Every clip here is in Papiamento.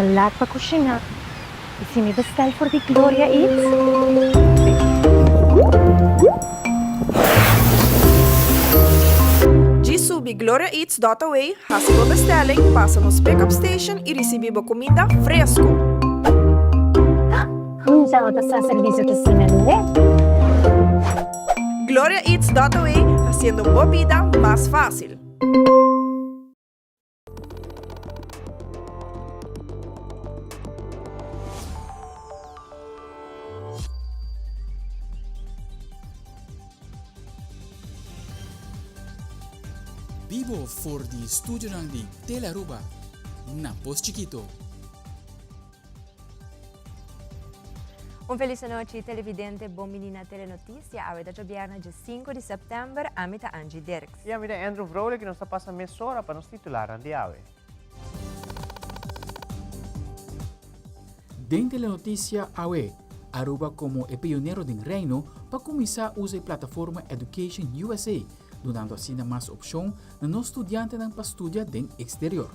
Ta laat pa kushiná. I si mi bestel for di Gloria Eats? Djis subi gloriaeats dot away, hasi bo bestelling, pasa nos pick-up station i risibí bo kuminda fresku! Hunta bo ta sa servisio ta asina lihé. Gloria Eats dot away, hasiendo bo bida mas fásil! Bibo for di studionan di Telearuba na Pos Chikito. Un felis anochi televidente, bon bini na Telenoticia. Awe ta djobièrnè dje sinku di sèptèmber. Ami ta Angie Dirks. I ami ta Andrew Vrolijk i nos ta pasa mesora pa nos titularnan di awe. Den Telenoticia awe, Aruba komo e pionero den Reino pa kuminsá usa e plataforma Education USA, dunando asina mas opshon na nos studiantenan pa studia den eksterior.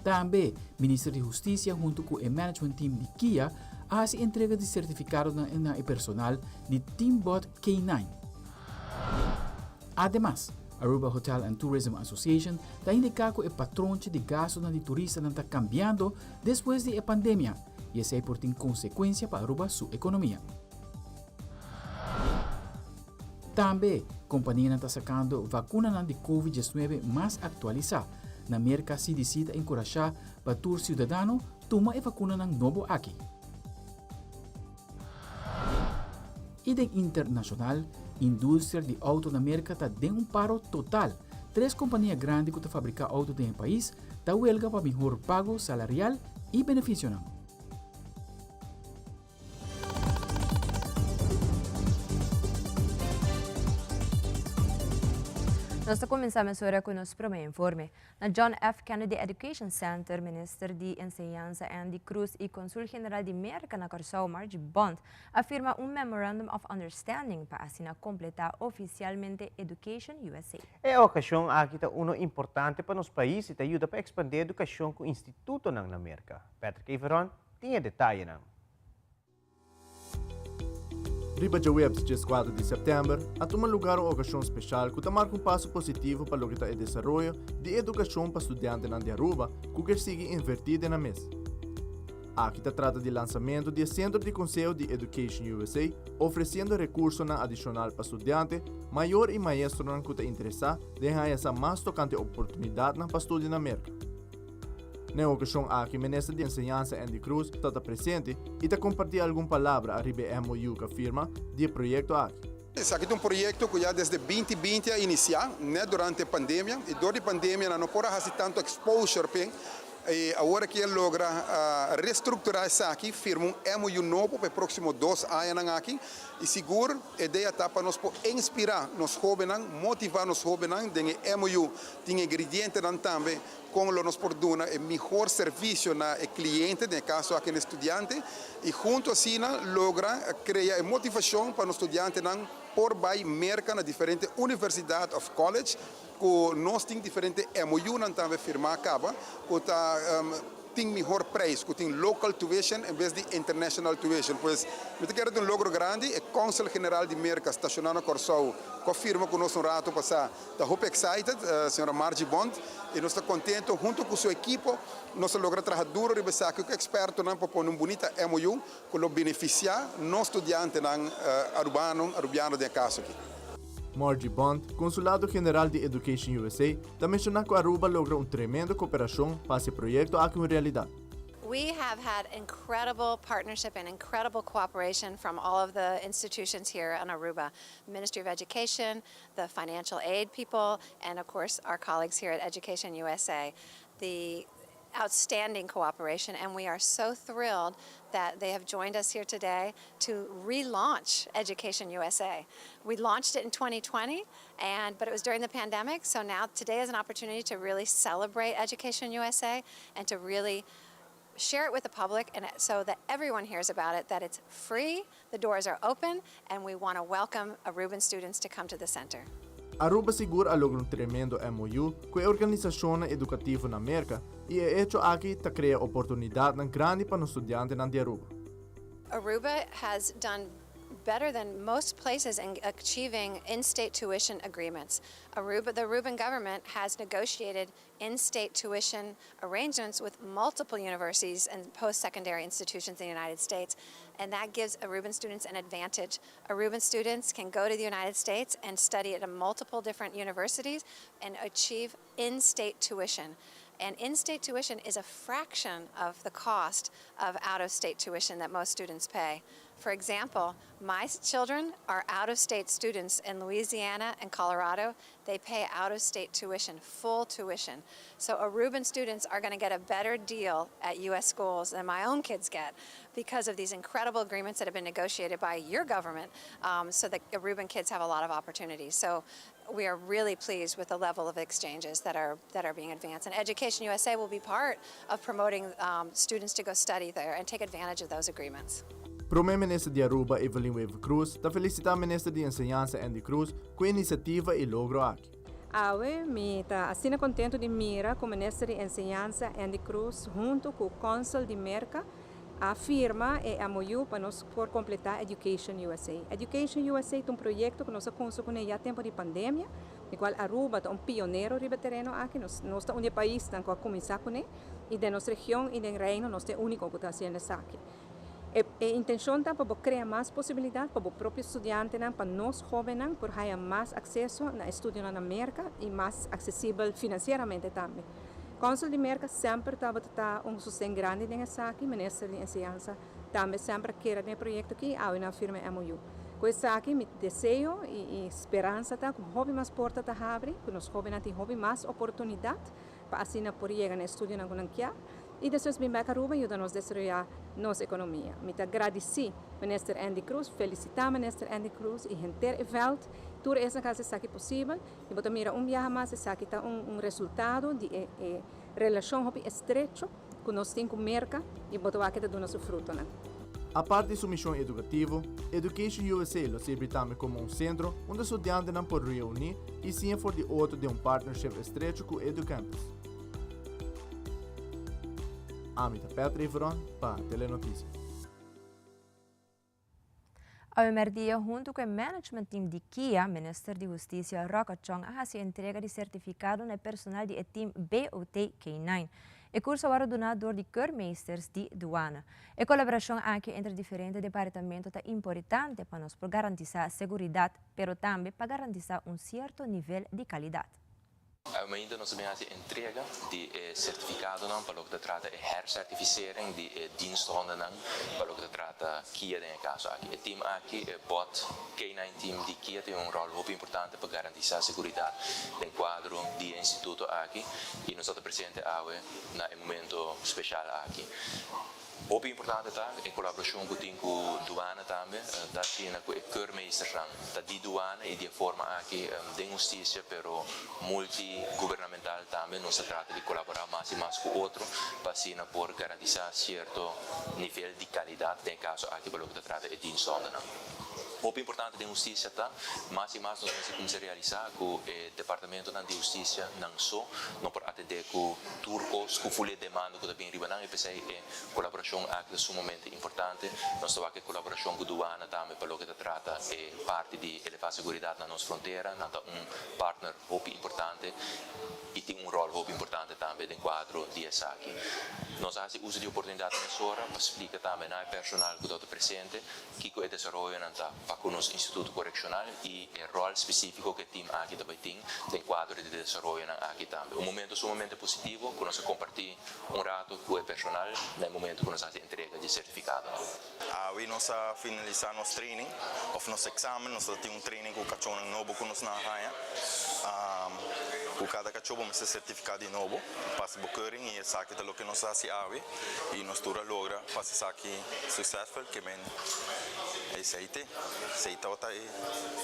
Tambe, Minister di Hustisia huntu ku e management team di kia a hasi entrega di sertifikadonan na e personal di Teambot K-nine. Ademas, Aruba Hotel and Tourism Association ta indiká ku e patronchi di gastunan di turistanan ta kambiando despues di e pandemia i esei por tin konsekuensia pa Aruba su ekonomia. Tambe, kompanianan ta sakando vakunanan di Covid diesnuebe mas aktualisá. Na Merka CDC ta enkurashá pa tur siudadano tuma e vakunanan nobo aki. I den internashonal, industria di outo na Merka ta den un paro total. Tres kompania grandi ku ta fabriká outo den e pais ta welga pa mihor pago salarial i benefisionan. Nos ta kuminsá mesora ku nos promé informe. Na John F. Kennedy Education Center, Minister di Enseñansa Andy Croes i Konsul General di Merka na Kòrsou Margie Bond a firma un Memorandum of Understanding pa asina kompletá ofisialmente Education USA. E okashon aki ta uno importante pa nos pais i ta yuda pa ekspandé edukashon ku institutonan na Merka. Patrick Everon tin e detayenan. Riba djaweps dieskuater di sèptèmber a tuma lugar un okashon speshal ku ta marka un paso positivo pa loke ta e desaroyo di edukashon pa studiantenan di Aruba ku kier sigui invertí den nan mes. Aki ta trata di lansamentu di e Sentro di Konseho di Education USA ofresiendo rekursonan adishonal pa studiante, mayor i maestronan ku ta interesá den haña sa mas tokante oportunidatnan pa studia na Merka. Na e okashon aki Minister di Enseñansa Endy Croes ta ta presente i ta kompartí algun palabra ariba e MOU ku a firma di e proyekto aki. Esaki ta un proyekto ku ya desde binti binti a inisiá, nèt durante e pandemia, i dor di pandemia nan no por a hasi tantu exposure p'e, i awor aki a logra restrukturá esaki, firma un MOU nobo pa e próksimo dos añanan aki, i sigur e idea ta pa nos por inspirá nos hóbennan, motivá nos hóbennan den e MOU tin ingredientenan tambe Kon lo nos por duna e mihor servisio na e kliente, den e kaso aki na e studiante, i huntu asina logra krea e motivashon pa nos studiantenan por bai Merka na diferente universidat òf college ku nos tin diferente MOU-nan tambe firmá kaba ku ta tin mihor prijs, ku tin local tuition en bes di international tuition. Pues mi ta kere ta un logro grandi. E Kònsel General di Merka stashoná na Kòrsou ku a firma ku nos un ratu pasá Ta hopi excited, señora Margie Bond, y nos ta contento hunto cu su ekipo nos a logra traha duro riba esaki cu expertonan pa pone un bunita MOU cu lo beneficia nos studiantenan Arubano, Arubiano den e caso aki. Margie Bond, Consulado General di Education USA, ta menciona cu Aruba a logra un tremendo cooperacion pa haci e proyecto aki un realidad. We have had incredible partnership and incredible cooperation from all of the institutions here in Aruba, Ministry of Education, the financial aid people, and of course our colleagues here at Education USA. The outstanding cooperation, and we are so thrilled that they have joined us here today to relaunch Education USA. We launched it in 2020, and but it was during the pandemic, so now today is an opportunity to really celebrate Education USA and to really share it with the public and so that everyone hears about it, that it's free, the doors are open, and we want to welcome Aruban students to come to the center. Aruba sigur a logra un tremendo MOU cu e organisacionnan educativo na Merca y e hecho aki ta crea oportunidadnan grandi pa nos studiantenan di Aruba. Aruba has done better than most places in achieving in-state tuition agreements. Aruba, the Aruban government has negotiated in-state tuition arrangements with multiple universities and post-secondary institutions in the United States, and that gives Aruban students an advantage. Aruban students can go to the United States and study at multiple different universities and achieve in-state tuition. And in-state tuition is a fraction of the cost of out-of-state tuition that most students pay. For example, my children are out-of-state students in Louisiana and Colorado. They pay out-of-state tuition, full tuition. So Aruban students are going to get a better deal at U.S. schools than my own kids get because of these incredible agreements that have been negotiated by your government so that Aruban kids have a lot of opportunities. So we are really pleased with the level of exchanges that are being advanced. And Education USA will be part of promoting students to go study there and take advantage of those agreements. Prome Minister di Aruba, Evelyn Wever-Croes, ta felicita Minister di Enseñansa Endy Croes cu e iniciativa y logro aki. Awe, mi ta asina contento di mira con Minister di Enseñansa Endy Croes hunto cu Consul di Merca a firma e MOU pa nos por completa Education USA. Education USA ta un proyecto cu nos a cuminsa cu ne tempo di pandemia, di cual Aruba ta un pionero riba tereno aki, nos ta un pais cu a cuminsa cu ne, y den nos region y den Reino nos ta e unico cu ta haciendo esaki. E intencion ta pa crea mas posibilidad pa e propio studiante, pa nos hobennan, por haya mas acceso na estudio na Merca y mas accesibel financieramente tambe. Consul di Merca semper tabata un sosten grandi den esaki, Minister di Enseñansa tambe semper kier e proyecto aki, awe nan a firma MOU. Cu esaki, mi deseo y speransa ta cu hopi mas porta ta habri, cu nos hobennan tin hopi mas oportunidad pa asina por yega na estudio nan kier y despues bin back Aruba y yuda nos desaroya nos economia. Mi ta gradici Minister Endy Croes, felicita Minister Endy Croes y henter e veld, tur esnan cu a haci esaki posibel, y bo ta mira un biaha mas esaki ta un resultado di e relacion hopi estrecho cu nos tin cu Merca y bo ta wak ta duna su frutonan. Aparte di su mision educativo, Education USA lo sirbi tambe como un centro unda studiantenan por reuni y siña for di otro den un partnership estrecho cu EduCampus. Ami ta Petri Veron pa Telenoticia. Awe hunto cu e management team di KIA, Minister di Husticia Rocco Tjon a haci entrega di certificado na personal di team BOT K9. E curso a wordo duna door di keurmeesters di douane. E colaboracion aki entre diferente departamento ta importante pa nos por garantisa seguridad, pero tambe pa garantisa un cierto nivel di calidad. Ainda nos ta haci entrega di certificadonan pa loke ta trata e hercertificering di diensthonden pa loke ta trata KIA den caso aki. E team aki, e BOT K9 team di KIA tin un rol hopi importante pa garantisa seguridad den cuadro di instituto aki y nos ta presente awe na e momento special aki. Hopi importante ta e colaboracion cu tin cu douane tambe, ta asina cu e keurmeesternan ta di douane y di forma aki den husticia pero multigubernamental tambe nos ta trata di colabora mas y mas cu otro pa asina por garantisa cierto nivel di calidad den caso aki pa loke ta trata e diensthonden. Hopi importante den husticia ta, mas y mas nos a cuminsa realisa cu e departamento di husticia nan so no por atende cu tur cos cu full demanda cu ta bin riba nan y p'esey e colaboracion aki ta sumamente importante. Nos ta cu colaboracion cu douane tambe pa loke ta trata e parti di eleva seguridad na nos frontera, nan ta un partner hopi importante y tin un rol hopi importante tambe den cuadro di esaki. Nos a haci uso di oportunidad mesora pa splica tambe na personal cu ta presente kico e desaroyo nan ta pa cu nos instituto coreccional y e rol specifico cu e team aki tambe tin den cuadro di desaroyo nan aki tambe. Un momento sumamente positivo cu nos a comparti un rato cu e personal na momento cu nos a haci entrega di certificado. Awe nos a finalisa nos training, of nos examen, nos tin un training cu cacho nobo cu nos a haya. Cu cada cacho mester certifica di nobo, pasa bekeuring y esaki ta loke nos a haci awe y nos tur a logra pasa esaki successful kiermen esey ta esey ta e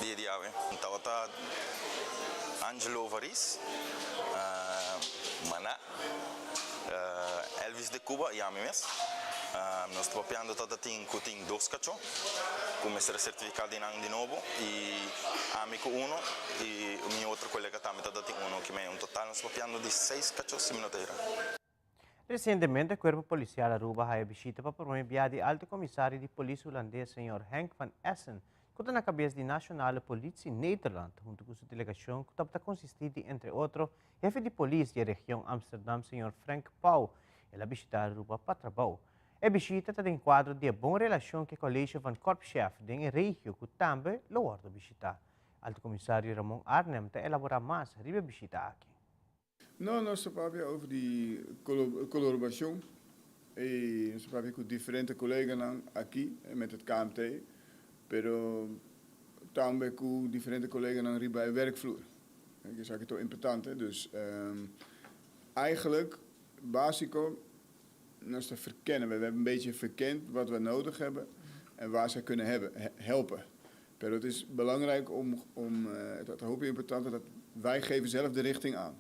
dia di awe. Tabata Angelo Varis, Mana, Elvis de Cuba y ami mes. Nos ta papiando ta tin cu tin dos cacho. Cu mester a certifica di nan di nobo y ami cu uno y mi otro colega tambe ta tin uno cu me un total nos papiando di seis cacho si mi no ta hera. Recientemente Cuerpo Policial Aruba haya bishita pa prome bia di Alto Comisario di Polis Hulandes señor Henk van Essen cu ta na cabes di Nationale Politie Nederland hunto cu su delegacion cu tabata consisti di entre otro Hefe di Polis di e region Amsterdam señor Frank Pauw. El a bishita Aruba pa trabou. E bishita ta den kuadro di e bon relashon ku e College van Korpschef den e regio ku tambe lo wòrdu bishitá. Alto Komisario Ramon Arnhem ta elaborá mas riba e bishita aki. No, nos ta papia over di colaboracion y nos ta papia cu diferente coleganan aki met het KMT, pero tambe cu diferente coleganan riba e werkvloer. Esaki ta importante, dus eigenlijk basico Nos ta verkennen, we hebben een beetje verkend wat we nodig hebben en waar zij kunnen hebben, helpen. Pero het is belangrijk om, om het hoop importante dat wij geven zelf de richting aan.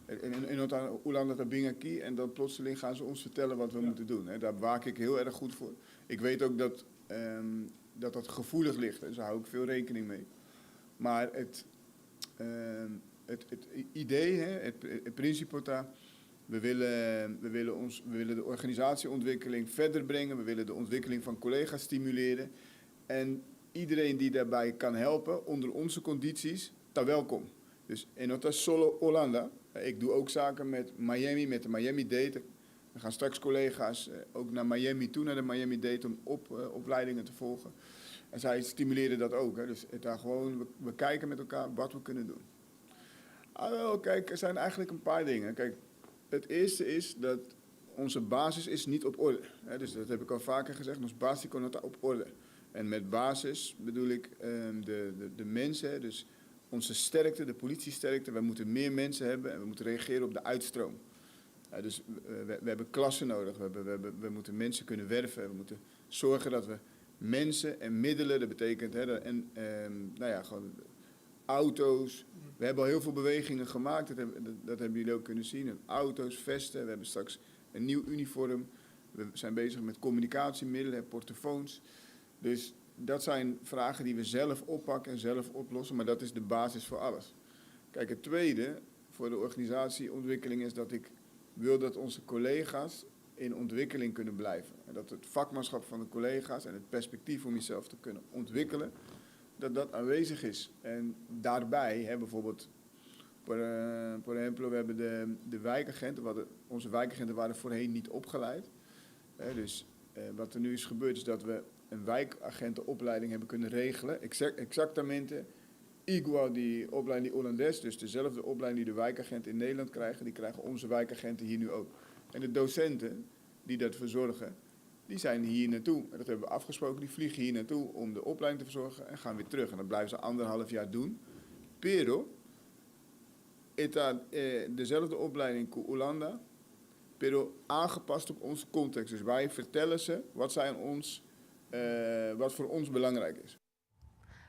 In, in Hollanda ta bin aki en dan plotseling gaan ze ons vertellen wat we moeten doen. Hè. Daar waak ik heel erg goed voor. Ik weet ook dat dat, dat gevoelig ligt en daar hou ik veel rekening mee. Maar het, het, het idee, hè, het, het principe daar, we willen, we, willen ons, we willen de organisatieontwikkeling verder brengen. We willen de ontwikkeling van collega's stimuleren. En iedereen die daarbij kan helpen, onder onze condities, daar welkom. Dus en dat is solo Hollanda. Ik doe ook zaken met Miami, met de Miami Dade. Er gaan straks collega's ook naar Miami toe, naar de Miami Dade, om op, opleidingen te volgen. En zij stimuleren dat ook. Hè. Dus het daar gewoon, we, we kijken met elkaar wat we kunnen doen. Ah, wel, kijk, er zijn eigenlijk een paar dingen. Kijk, het eerste is dat onze basis is niet op orde. Hè, dus dat heb ik al vaker gezegd, ons basis komt op orde. En met basis bedoel ik de, de, de mensen, dus onze sterkte, de politiesterkte. We moeten meer mensen hebben en we moeten reageren op de uitstroom. Ja, dus we, we hebben klassen nodig, we, hebben, we, hebben, we moeten mensen kunnen werven, we moeten zorgen dat we mensen en middelen, dat betekent hè, en, nou ja, gewoon auto's. We hebben al heel veel bewegingen gemaakt, dat, hebben, dat, dat hebben jullie ook kunnen zien. Auto's, vesten, we hebben straks een nieuw uniform. We zijn bezig met communicatiemiddelen, portofoons. Dus dat zijn vragen die we zelf oppakken en zelf oplossen, maar dat is de basis voor alles. Kijk, het tweede voor de organisatieontwikkeling is dat ik wil dat onze collega's in ontwikkeling kunnen blijven. En dat het vakmanschap van de collega's en het perspectief om jezelf te kunnen ontwikkelen, dat dat aanwezig is. En daarbij, hè, bijvoorbeeld, por, por ejemplo, we hebben de, de wijkagenten, we hadden, onze wijkagenten waren voorheen niet opgeleid. Hè, dus wat er nu is gebeurd is dat we een wijkagentenopleiding hebben kunnen regelen. Exact, exactamente igual die opleiding die Hollandes, dus dezelfde opleiding die de wijkagenten in Nederland krijgen, die krijgen onze wijkagenten hier nu ook. En de docenten die dat verzorgen, die zijn hier naartoe. En dat hebben we afgesproken, die vliegen hier naartoe om de opleiding te verzorgen en gaan weer terug. En dat blijven ze anderhalf jaar doen. Pero, eta, dezelfde opleiding ku Hulanda, pero aangepast op onze context. Dus wij vertellen ze wat, zij ons, wat voor ons belangrijk is.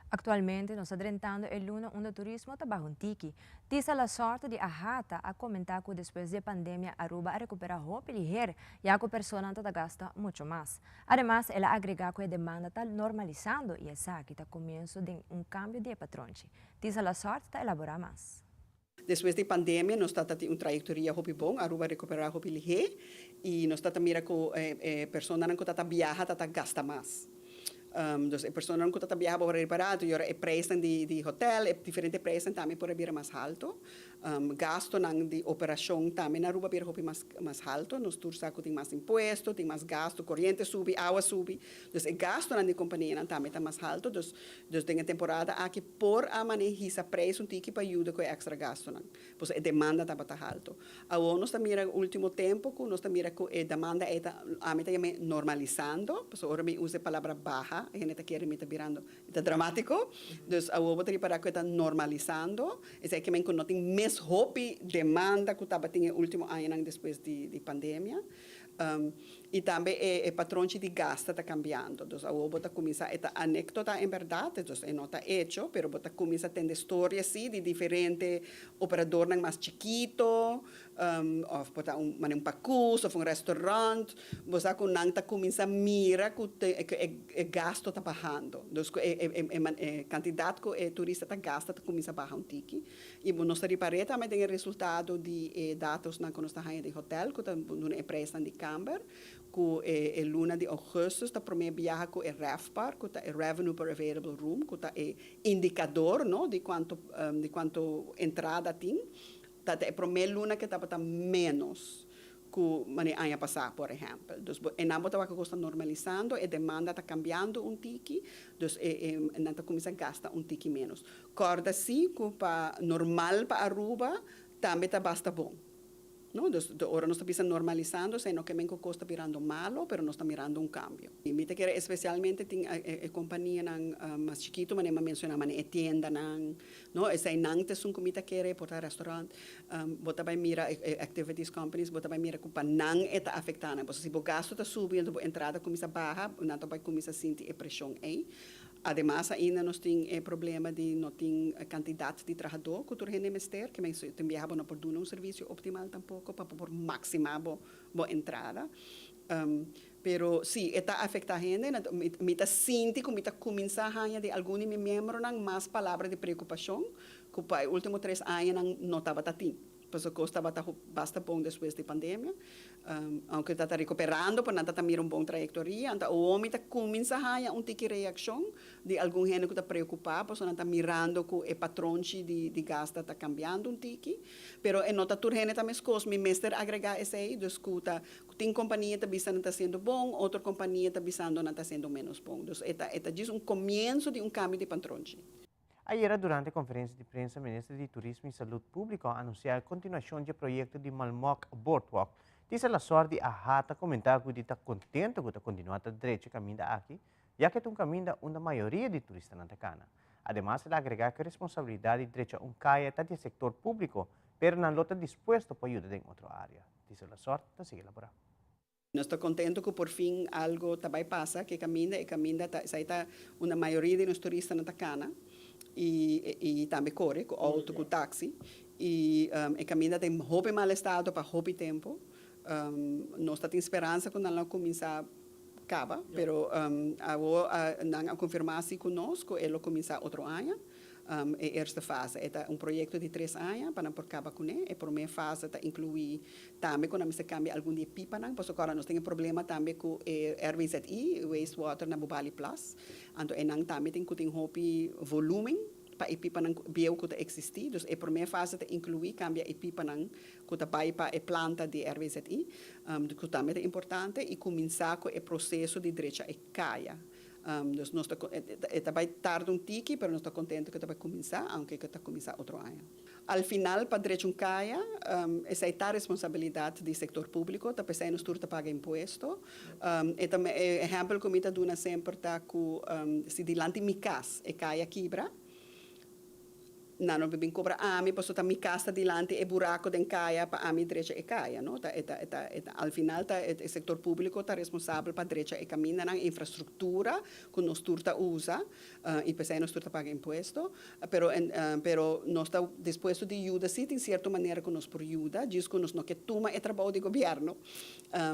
Actualmente nos ta drentando e luna unda turismo ta baha un tiki. Tisa LaSorte di AHATA a comenta cu despues di pandemia Aruba a recupera hopi liher, ya cu personanan ta gasta mucho mas. Ademas, el a agrega cu e demanda ta normalisando y esaki ta comienso di un cambio di patronchi. Tisa LaSorte ta elabora mas. Despues di pandemia, nos ta tin un trayectoria hopi bon, Aruba a recupera hopi lihe y nos ta mira cu eh, personanan cu ta viaha ta gasta mas. Dus e personanan cu ta viaha por repara, y e prijs di, di hotel, e diferente prijs tambe por bira mas halto. Gastonan di operacion tambe na Aruba bira hopi mas mas halto, nos tur sa cu tin mas impuesto, tin mas gasto, coriente subi, awa subi. Dus e gastonan di compania tambe ta mas halto, dus dus den e temporada aki por a maneha prijs un tiki pa yuda cu extra gastonan. Pues e demanda tabata halto. Awor nos ta mira ultimo tempo cu nos ta mira cu e demanda ta ami ta yama normalisando, pues ora mi usa e palabra baha, hende ta kere mi ta birando ta dramatico. Dus awor bo ta ripara cu ta normalisando, esey kiermen cu no tin mes hopi demanda cu tabatin e ultimo añanan despues di, di pandemia. I tambe e e patronchi di gasta ta cambiando. Dus awor bo ta cuminsa, e ta anecdota en berdad, dus e no ta hecho, pero bo ta cuminsa tende storia si di diferente operadornan mas chikito, of por ta un manera un pacus of un restaurant, bo sa cu nan ta cuminsa mira cu e e gasto ta bahando. Dus cu e e e cantidad cu e turista ta gasta ta cuminsa baha un tiki. I bo nos ta ripar'é tambe den e resultado di e datosnan ku nos ta haña den hotèl ku ta duna e preisnan di kamber, ku e e luna di ougùstùs ta promé biaha ku e RevPAR, ku ta e Revenue Per Available Room, ku ta e indikador no di kuantu di kuantu entrada tin, ta ta e promé luna ku tabata ménos. ku manera aña pasá, por ehèmpel. Dus bo enan bo ta wak ku kos ta normalisando, e demanda ta kambiando un tiki, dus e e nan ta kuminsá gasta un tiki ménos. Kòrda sí ku pa normal pa Aruba tambe ta basta bon. No, dus de ora nos ta bisa normalisando esei no ke men ku kos ta birando malo, pero nos ta mirando un kambio. I mi ta kere espesialmente tin e e kompanianan mas chikitu manera mi a menshoná, manera e tiendanan, No, esei nan ta esun ku mi ta kere, por ta restaurant, bo ta bai mira e activities companies, bo ta bai mira ku pa nan e ta afektá nan. Pasobra si bo gasto ta subi enton bo entrada kuminsá baha, nan ta bai kuminsá sinti e preshon ei. Ademas ainda nos tin e problema di no tin kantidat di trahadó ku tur hende mester, ke men tin biaha bo no por duna un servisio optimal tampoko pa bo por maksimá bo bo entrada. Pero si e ta afecta hende, mi ta sinti cu mi ta cuminsa haña di algun di mi miembronan mas palabra di preocupacion cu pa e ultimo tres añanan no tabata tin. Pasobra cos tabata basta bon despues di pandemia. Aunke ta ta recuperando, pero nan ta ta mira un bon trayectoria. Anto awor mi ta cuminsa haña un tiki reaccion di algun hende cu ta preocupa pasobra nan ta mirando cu e patronchi di gasta ta cambiando un tiki. Pero e no ta tur hende ta mescos. Mi mester agrega esey, dus cu ta Tin kompania ta bisa nan ta hasiendo bon, otro kompania ta bisando nan ta hasiendo ménos bon. Dus e ta e ta djis un komienso di un kambio di pantronchi. Ayera durante konferensia di prensa Minister di Turismo i Salud Públiko a anunsiá e kontinuashon dje proyekto di Malmok Boardwalk. Tisa Lasor di AHA ta komentá ku di ta kontento ku ta kontinuá ta drecha e kaminda aki, ya ku e ta un kaminda unda mayoria di turistanan ta kana. Ademas el a agregá ku e responsabilidat di drecha un kaya ta di e sektor públiko, pero nan lo ta dispuesto pa yuda den otro área. Tisa Lasor ta sigui elaborá. Nos ta contento cu por fin algo ta bay pasa cu e caminda, e caminda ta esai ta unda mayoria di nos turistanan ta cana y y tambe core cu auto cu taxi y e caminda ta den hopi mal estado pa hopi tempo. Nos ta tin speransa cu nan lo cuminsa caba pero awo nan a confirma si cu nos cu e lo cuminsa otro aña. E eerste fase e ta un proyekto di tres aña pa nan por kaba kuné. E promé fase ta inkluí tambe ku nan mester kambia algun di e pipanan, pasobra ku ora nos tin e problema tambe ku e RWZI, wastewater na Bubali Plas. Anto einan tambe tin ku tin hopi volúmen pa e pipanan bieu ku ta eksistí. Dus e promé fase ta inkluí kambia e pipanan ku ta bai pa e planta di RWZI, ku tambe ta importante, i kuminsá ku e proseso di drecha e kaya. Dus nos ta e ta bai tarda un tiki pero nos ta contento cu e ta bai cuminsa aunke cu e ta cuminsa otro aña. Al final pa drecha un caya esey ta responsabilidad di sector publico ta pesey nos tur ta paga impuesto. E ta e ehempel cu mi ta duna semper ta cu si dilanti mi cas e caya kibra, Nan no bin cobra ami pasobra ta mi cas ta dilanti e buraco den caya pa ami drecha e caya, no. Ta e ta e ta e ta al final ta e sector publico ta responsabel pa drecha e camindanan, e infrastructura cu nos tur ta usa y p'esey nos tur ta paga impuesto. Pero pero nos ta dispuesto di yuda si tin cierto manera cu nos por yuda, djis cu nos no ke tuma e trabou di gobierno.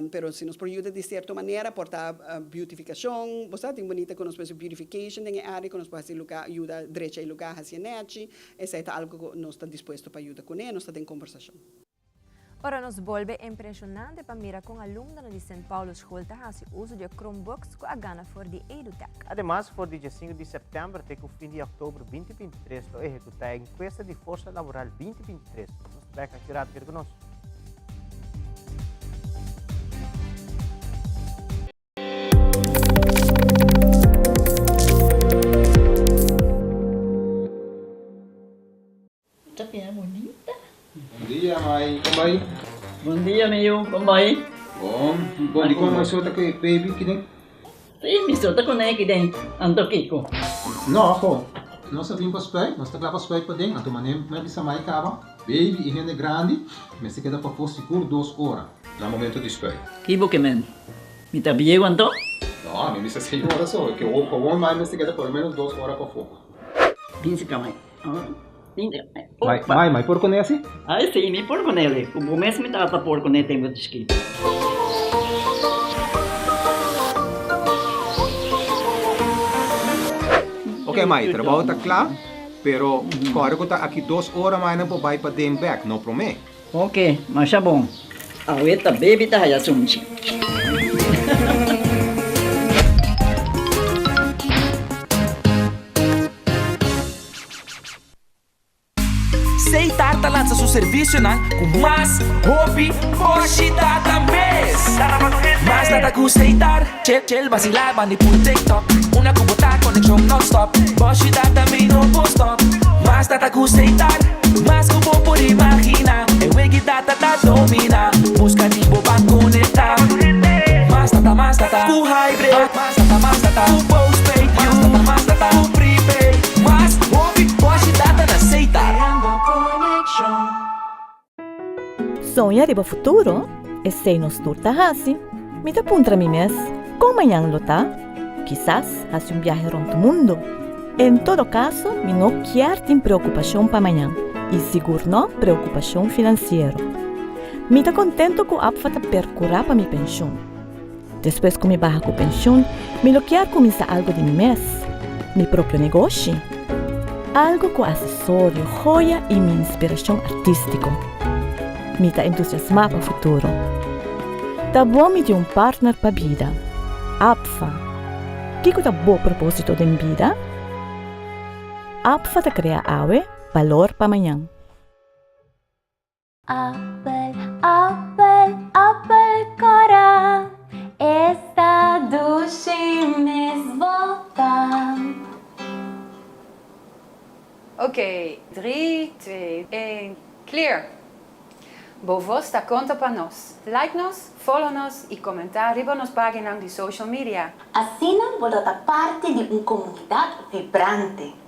Pero si nos por yuda di cierto manera, por ta beautificacion, bo sa tin bunita cu nos por haci beautification den e area cu nos por haci lugar, yuda drecha e lugar haci e nechi, esey ta algo cu nos ta dispuesto pa yuda cune, nos ta den conversacion. Ora nos bolbe impresionante pa mira con alumnonan di Sint Paulus School ta haci uso di e Chromebooks cu a gana for di Edutech. Ademas, for di diesinco di september te cu fin di october 2023 lo ehecuta e encuesta di forsa laboral 2023. Nos ta bek aki rato, keda cu nos. Ta bira bunita. Bon dia mai, kon bai? Bon dia mi yu, kon bai? Bon, bon dikon mai so ta ku e baby kiden? Si, mi so ta kuné kiden, anto kiko? No, ho, nos a bin pa spuit, nos ta kla pa spuit paden, anto manera mi a bisa mai kaba, baby i hende grandi mester keda pafó sigur dos ora na momento di spuit. Ki bo ke men? Mi ta bieu anto? No, mi bisa señora so, ke gewoon mai mester keda por lo menos dos ora pafó. Bin si ka mai. Bin Mai, mai, mai por kone asi? Ai si, mi por kone le. Ku bo mes mi tata por kone tempu chikitu. Ok mai, trabou ta kla, pero kòrda ku ta aki dos ora mai nan por bai paden bèk, no promé. Ok, masha bon. Awe ta baby ta haya sunchi. Seitar ta lansa su servisionan ku mas hopi boshi data mes. Mas data ku Seitar, chel chel basila bandi pul TikTok. Una ku bo ta konekshon nonstop, boshi data mi no por stop. Mas data ku Seitar, mas ku bo por imagina. E wegi data ta domina, buska di bo ban konekta. Mas data, mas data ku hybrid. Mas data, mas data ku postpaid. Mas data, mas data ku prepaid. Mas hopi boshi data na Seitar. Soña riba futuro? Esei nos tur ta hasi. Mi ta puntra mi mes, kon mañan lo ta? Kisas hasi un biahe rònt mundu. En todo kaso, mi no kier tin preokupashon pa mañan, i sigur no preokupashon finansiero. Mi ta kontentu ku APFA ta perkurá pa mi penshun. Despues ku mi baha ku penshun, mi lo kier kuminsá algu di mi mes, mi propio negoshi. Algu ku asesorio, joya i mi inspirashon artístiko. Mi ta entusiasmá pa futuro. Ta bon mi tin un partner pa bida. APFA. Kiko ta bo propósito den bida? APFA ta krea awe balor pa mañan. Appel, appel, appel kora, esta dushi mes bota. Ok, drie, twee, een, clear! Bo voz ta konta pa nos. Like nos, follow nos i komentá riba nos paginan di social media. Asina bo lo ta parti di un komunidat vibrante.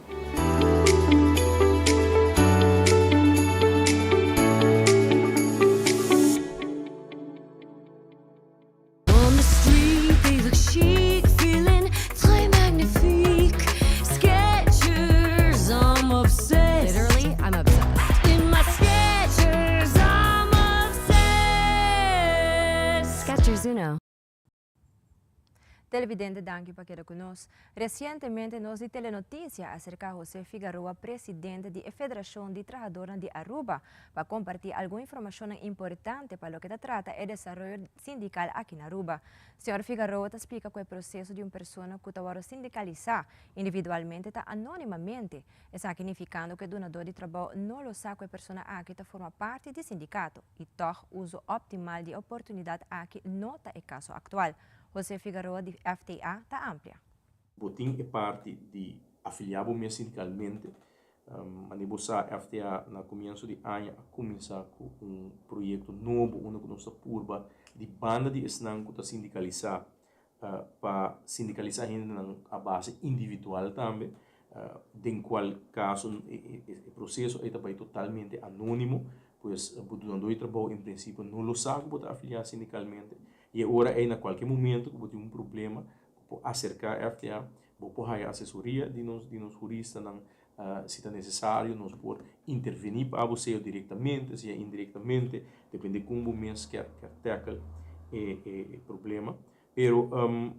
Televidente danki pa keda ku nos. Resientemente nos di Telenoticia a aserká José Figaroa presidente di e Federashon di Trahadornan di Aruba pa kompartí algun informashonnan importante pa loke ta trata e desaroyo sindikal aki na Aruba. Señor Figaroa ta splika ku e proseso di un persona ku ta wòrdu sindikalisá individualmente ta anónimamente Esaki nifikando ku e dunadó di trabou no lo sa ku e persona aki ta forma parti di sindikato i tòg uso optimal di e oportunidat aki no ta e kaso aktual. José Figaroa di FTA ta amplia. Bo tin e parti di afiliá bo mes sindikalmente. Manera bo sa FTA na komienso di aña a kuminsá ku un proyekto nobo unda ku nos ta purba di banda di esnan ku ta sindikalisá pa sindikalisá hendenan a base individual tambe, den kual kaso e proseso ei ta bai totalmente anónimo, pues bo dunadó di trabou en prinsipio no lo sa ku bo ta afiliá sindikalmente i e ora ei na kualke momento ku bo tin un problema bo por aserká FTA, bo por haya asesoria di nos di nos huristanan si ta nesesario nos por intervení pa bo sea direktamente sea indirektamente depende kon bo mes kier tackle e e problema pero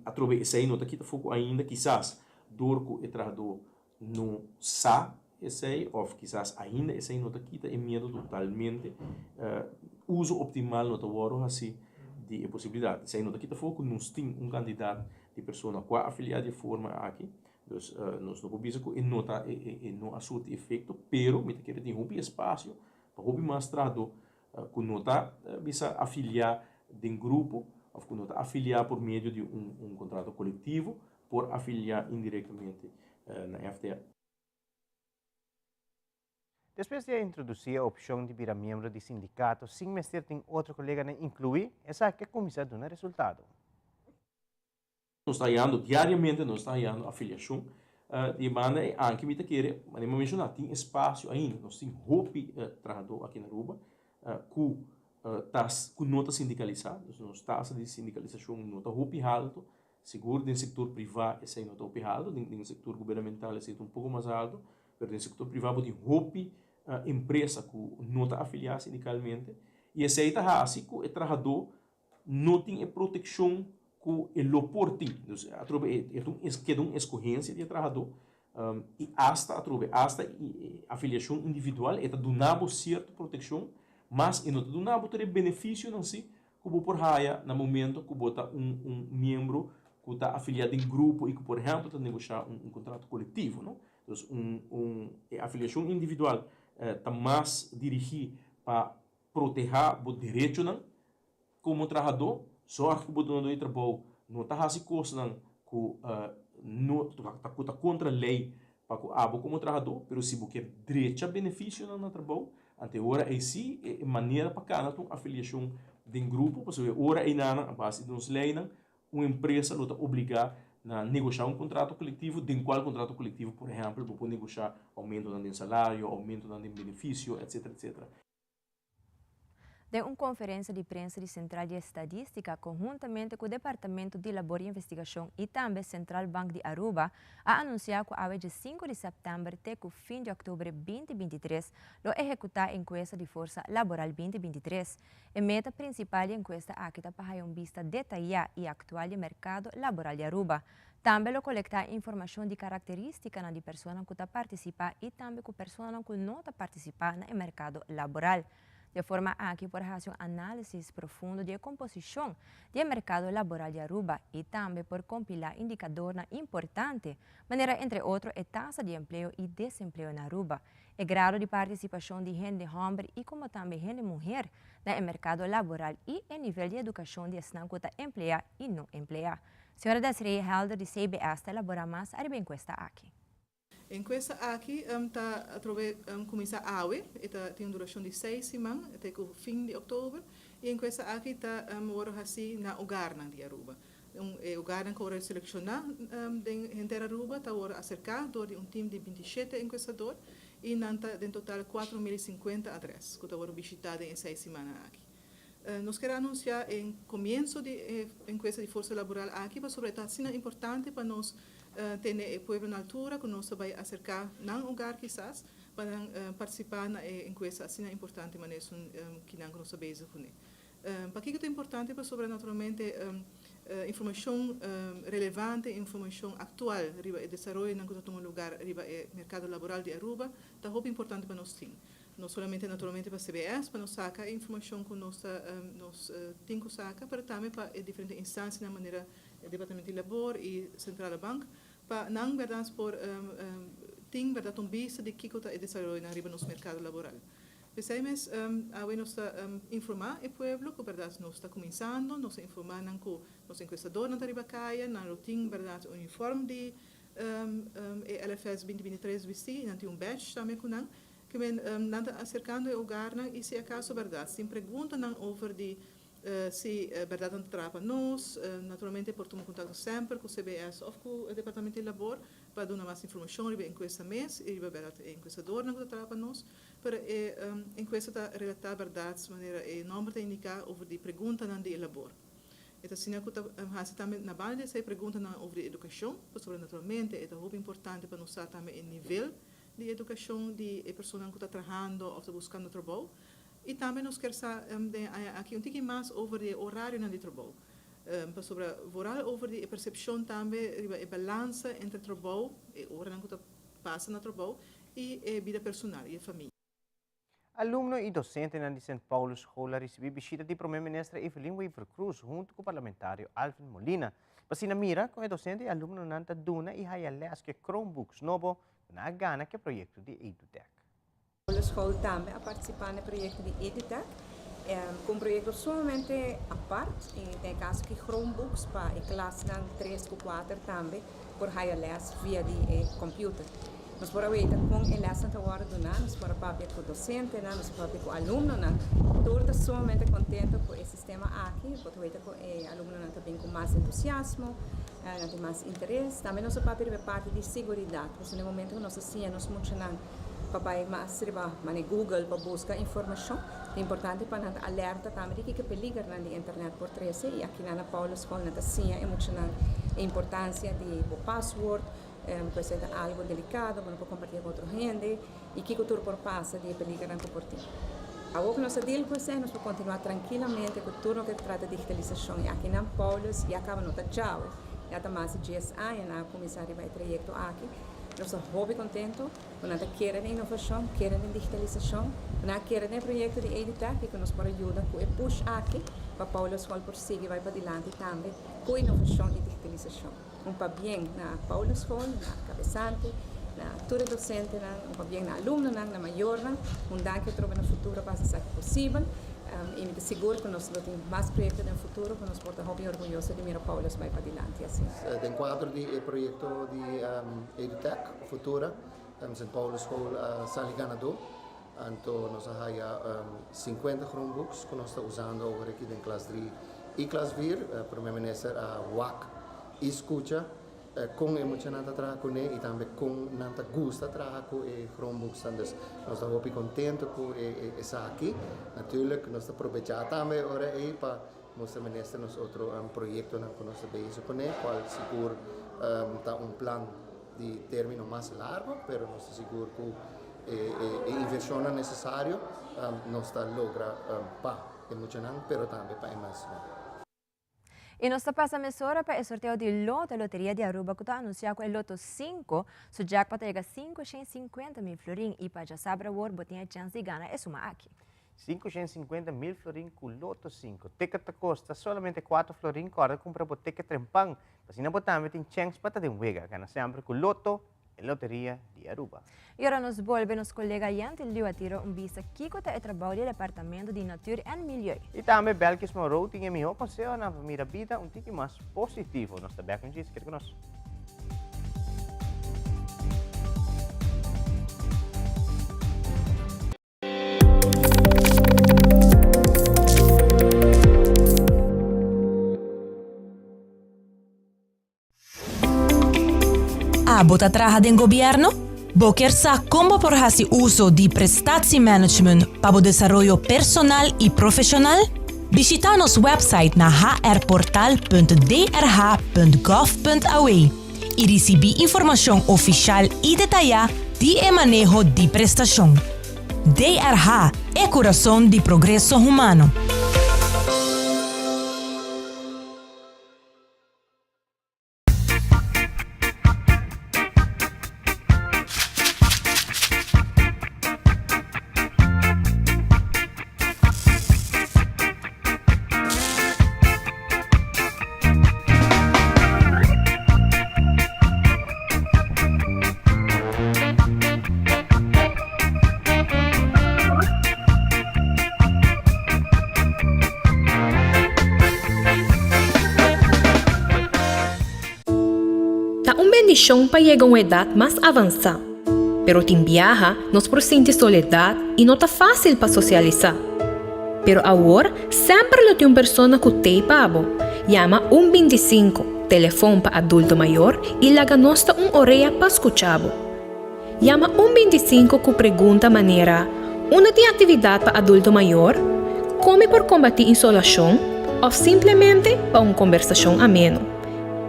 atrobe esei no ta kita foko ainda kisas dor ku e trahadó no sa esei òf kisas ainda esei no ta kita e miedu totalmente uso optimal no ta wòrdu hasi di e posibilidat esei no ta kita foko nos tin un kantidat di persona ku a afiliá di e forma aki Dus nos no por bisa ku e no ta e no a surti efekto, pero mi ta kere tin hopi espasio pa hopi mas trahadó ku no ta bisa afiliá den grupo òf ku no ta afiliá por medio di un kontrato kolektivo por afiliá indirektamente na FTA. Despues di a introdusí e opshon di bira miembro di sindikato sin mester tin otro koleganan inkluí, esaki a kuminsá duna resultado. Nos ta hayando diariamente nos ta hayando afiliashon di e banda e anke mi ta kere manera mi a menshoná tin espasio ainda nos tin hopi trahadó aki na Aruba ku ta ku no ta sindikalisá, dus nos tasa di sindikalisashon no ta hopi haltu, sigur den sektor privá esei no ta hopi haltu, den den sektor gubernamental esei ta un poko mas haltu, pero den sektor privá bo tin hopi empresa ku no ta afiliá sindikalmente i esei ta hasi ku e trahadó no tin e protekshon ku e lo por tin. Dus atrobe e ta un keda un eskohensia di e trahadó i asta atrobe asta e afiliashon individual e ta duna bo sierto protekshon mas e no ta duna bo tur e benefisionan si ku bo por haya na momento ku bo ta un un miembro ku ta afiliá den grupo i ku por ehèmpel ta negoshá un un kontrato kolektivo no. Dus un un e afiliashon individual ta mas dirigí pa protehá bo derechonan komo trahadó, sòrg ku bo dunadó di trabou no ta hasi kosnan ku no ku ta kontra lei pa ku abo komo trahadó, pero si bo kier drecha benefisionan na trabou, anto e ora ei sí e manera pa kana ta un afiliashon den grupo, pasobra e ora einanan a base di nos leinan un empresa lo ta obligá na negoshá un kontrato kolektivo, den kual kontrato kolektivo por ehèmpel bo por negoshá oumentonan den salario, oumentonan den benefisio, etcetera, etcetera. Den un konferensia di prensa di Sentral di Estadistika konhuntamente ku Departamento di Labor i Investigashon i tambe Central Bank di Aruba a anunsiá ku awe dje sinku di sèptèmber te ku fin di òktober binti 23 lo ehekutá enkuesta di forsa laboral binti 23. E meta prinsipal di enkuesta aki ta pa haya un bista detayá i aktual di e merkado laboral di Aruba. Tambe lo kolektá informashon di karakterístikanan di personanan ku ta partisipá i tambe ku personanan ku no ta partisipá na e merkado laboral. Di e forma aki por hasi un análisis profundo di e komposishon di e merkado laboral di Aruba i tambe por kompilá indikadornan importante, manera entre otro e tasa di empleo i desempleo na Aruba, e grado di partisipashon di hende hòmber i komo tambe hende muher na e merkado laboral i e nivel di edukashon di esnan ku ta empleá i no empleá. Señora Desiree Helder di CBS ta elaborá mas ariba e enkuesta aki. E enkuesta aki ta atrobe kuminsá awe, e ta tin un durashon di seis siman te ku fin di òktober i e enkuesta aki ta wòrdu hasí na ogarnan di Aruba. E ogarnan ku wòrdu selekshoná den henter Aruba ta wòrdu aserká dor di un tim di 27 enkuestador i nan ta den total 4050 adrès ku ta wòrdu bishitá den e seis simannan aki. Nos kier anunsiá e komienso di e enkuesta di forsa laboral aki pasobra e ta asina importante pa nos tene e pueblo na altura ku nos ta bai aserká nan hogar kisas pa nan partisipá na e enkuesta asina importante manera esun kinan ku nos ta bezig kuné. Pakiko ta importante? Pasobra naturalmente informashon relevante, informashon aktual riba e desaroyonan ku ta tuma lugar riba e merkado laboral di Aruba ta hopi importante pa nos tin. No solamente naturalmente pa CBS pa nos saca e informacion cu nos ta nos tin cu saca, pero tambe pa e diferente instancianan manera e Departamento di Labor y Centrale Bank pa nan berdad por tin berdad un bista di kico ta e desaroyonan riba nos mercado laboral. P'esey mes awe nos ta informa e pueblo cu berdad nos ta cuminsando, nos ta informa nan cu nos encuestadornan ta riba caya, nan lo tin berdad uniform di e LFS 2023 bisti y nan tin un badge tambe cu nan. Ke men nan ta aserkando e hogarnan i si akaso bèrdat sin preguntanan over di si bèrdat nan ta traha pa nos, naturalmente por tuma kontakto semper ku CBS òf ku e departamento di labor pa duna mas informashon riba e enkuesta mes i riba bèrdat e enkuestadornan ku ta traha pa nos. Pero e enkuesta ta relatá bèrdat manera e nòmber ta indiká over di preguntanan di e labor. E ta asina ku ta hasi tambe na banda di esei preguntanan over di edukashon, pasobra naturalmente e ta hopi importante pa nos sa tambe e nivel di edukashon di e personanan ku ta trahando òf ta buskando trabou. I tambe nos kier sa den e aña aki un tiki mas over di e orarionan di trabou. Pasobra vooral over di e persepshon tambe riba e balansa entre trabou, e oranan ku ta pasa na trabou, i e bida personal i e famia. Alumno y docentenan di Sint Paulus School a ricibi bishita di Prome Minister Evelyn Wever-Croes hunto cu Parlamentario Alvin Molina. Pa asina mira con e docente y alumnonan ta duna y haya les cu e Chromebooks nobo cu nan a gana cu e proyecto di EduTech. Paulus School tambe a participa na e proyecto di EduTech cu un proyecto sumamente apart y den e caso aki Chromebooks pa e klasnan tres cu cuater tambe por haya les via di e computer. Nos por a weta kon e lèsnan ta wòrdu duná, nos por a papia ku dosentenan, nos por a papia ku alumnonan. Tur ta sumamente kontento ku e sistema aki, bo ta weta ku e alumnonan ta bin ku mas entusiasmo, nan tin mas interes. Tambe nos a papia riba e parti di siguridat, pasobra na e momento ku nos ta siña nos muchanan. pa bai mas riba mane Google pa buska informashon. Ta importante pa nan ta alerta tambe di kiko peligernan di internet por trese i akinan na Paulusschool nan ta siña e muchanan e importansia di bo paswoord, ku esei ta algu delikado ku no por kompartí ku otro hende i kiko tur por pasa di e peligernan ku por tin. Awor ku nos a deal ku esei nos por kontinuá trankilamente ku tur loke ta trata digitalisashon i akinan Paulus ya kaba no ta djawe, ya ta mas di dies aña nan a kuminsá riba e trayekto aki. Nos ta hopi kontentu ku nan ta kere den inovashon, kere den digitalisashon, ku nan a kere den e proyekto di Editech i ku nos por a yuda ku e push aki pa Paulusschool por sigui bai padilanti tambe ku inovashon i digitalisashon. Un pabien na Paulusschool, na kabesante, na tur e dosentenan, un pabien na alumnonan, na mayornan. Un danki atrobe na futuro pa hasi esaki posibel i mi ta sigur ku nos lo tin mas proyekto den futuro ku nos por ta hopi orguyoso di mira Paulus bai padilanti asina. Den kuadro di e proyekto di Edutech Futura, Sint Paulusschool a sali ganadó. Anto nos a haya 50 Chromebooks ku nos ta usando awor aki den klas 3 i klas 4. Prome Minister a wak i skucha kon e muchanan ta traha kuné i tambe kon nan ta gusta traha ku e Chromebooksnan. Dus nos ta hopi kontentu ku esaki. Natuurlijk nos ta probechá tambe e ora ei pa mustra Minister nos otro proyektonan ku nos ta bezig kuné, kual sigur ta un plan di término mas largo, pero nos ta sigur ku e invershonnan nesesario nos ta logra pa e muchanan, pero tambe pa e maestronan. Y nos ta pasa mesora pa e sorteo di Loto Loteria di Aruba cu ta anuncia cu e Loto 5 su jackpot a yega 550 mil florin y pa djasabra awor bo tin e chens di gana e suma aki. 550 mil florin cu Loto 5. Ticket ta costa solamente 4 florin, corda cumpra bo ticket trempan, pa asina bo tambe tin chens pa ta den wega. Gana semper cu Loto E Loteria di Aruba. Y ora nos bolbe nos colega Yente Liu a tira un bista kico ta e trabou di e Departamento di Natuur en Milieu. Y tambe Belkis Moreau tin e miho consehonan pa mira bida un tiki mas positivo. Nos ta bek un djis, keda cu nos. Abo ta traha den gobièrnu? Bo kier sa kon bo por hasi uso di prestatiemanagement pa bo desaroyo personal i profeshonal? Bishitá nos wèpsait na hrportal.drh.gov.aw i risibí informashon ofishal i detayá di e maneho di prestashon. DRH, e kurason di progreso humano. Ta un bendishon pa yega un edat mas avansá. Pero tin biaha nos por sinti soledat i no ta fásil pa sosialisá. Pero awor semper lo tin un persona ku t'ei pa bo. Yama un 25, telefon pa adulto mayor, i laga nos ta un orea pa skucha bo. Yama un 25 ku pregunta manera, Unda tin aktividat pa adulto mayor? Kon mi por kombatí insolashon? Òf simplemente pa un kombersashon ameno.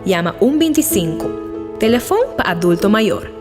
Yama un 25, telefon pa adulto mayor.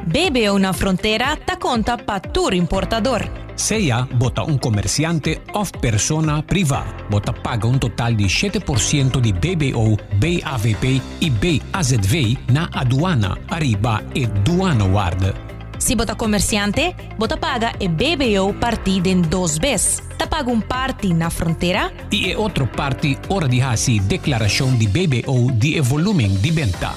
BBO na frontera ta konta pa tur importador. Sea bo ta un komersiante òf persona privá, bo ta paga un total di 7% di BBO, BAVP i BAZV na aduana ariba e douanewaarde. Si bo ta komersiante, bo ta paga e BBO partí den dos bes. Ta paga un parti na frontera. I e otro parti ora di hasi deklarashon di BBO di e volúmen di benta.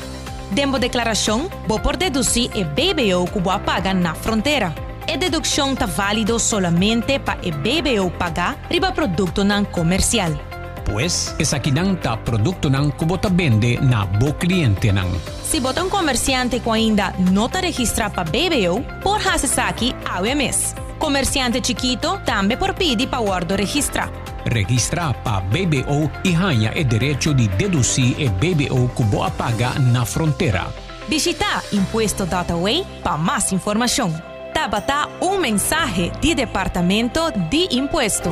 Den bo deklarashon bo por dedusí e BBO ku bo a paga na frontera. E dedukshon ta válido solamente pa e BBO pagá riba produktonan komersial. Pues, esakinan ta produktonan ku bo ta bende na bo klientenan. Si bo ta un komersiante ku ainda no ta registrá pa BBO, por hasi esaki awe mes. Komersiante chikito tambe por pidi pa wòrdu registrá. Registrá pa BBO i haña e derecho di dedusí e BBO ku bo a paga na frontera. Bishitá Impuesto dot away pa mas informashon. Tabata un mensahe di Departamento di Impuesto.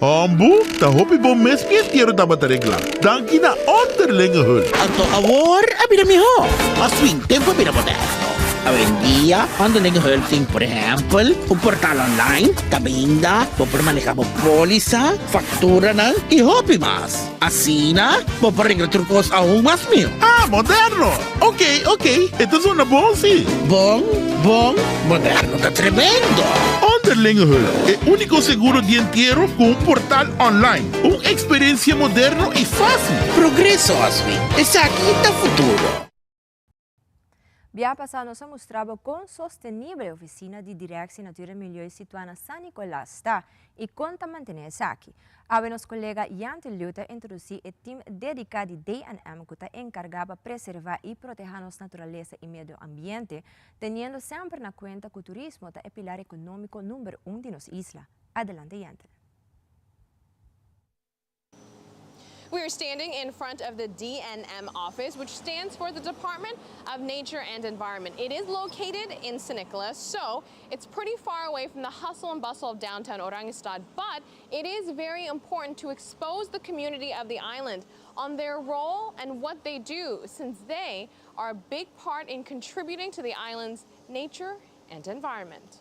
Hombu, ta hopi bon mes mi entiero tabata reglá. Danki na Onderlinge Hulp. Anto awor a bira mihó. Mas fin, tempu a bira moderno. Awendia, Onderlinge Hulp tin, por ehèmpel, un portal online kaminda bo por manehá bo pólisa, fakturanan i hopi mas. Asina, bo por regla tur kos aun mas mihó. Ah, moderno! Ok, ok, e ta zona bon si. Bon, bon, moderno ta tremendo! Onderlinge Hulp, e úniko seguro di entiero ku un portal online. Un eksperensia moderno i fásil. Progreso, Oswin. Esaki ta futuro. Bia pasá nos a mustra bo kon sostenibel e ofisina di Directie Natuur en Milieu situá na San Nicolas ta i kon ta mantené esaki. Awe nos kolega Yanti Liu ta introdusí e tim dediká di DNM ku ta enkargá pa preservá i protehá nos naturalesa i medio ambiente, teniendo semper na kuenta ku turismo ta e pilar ekonómiko number un di nos isla. Adelante Yanti. We are standing in front of the DNM office, which stands for the Department of Nature and Environment. It is located in San Nicolas, so it's pretty far away from the hustle and bustle of downtown Oranjestad, but it is very important to expose the community of the island on their role and what they do, since they are a big part in contributing to the island's nature and environment.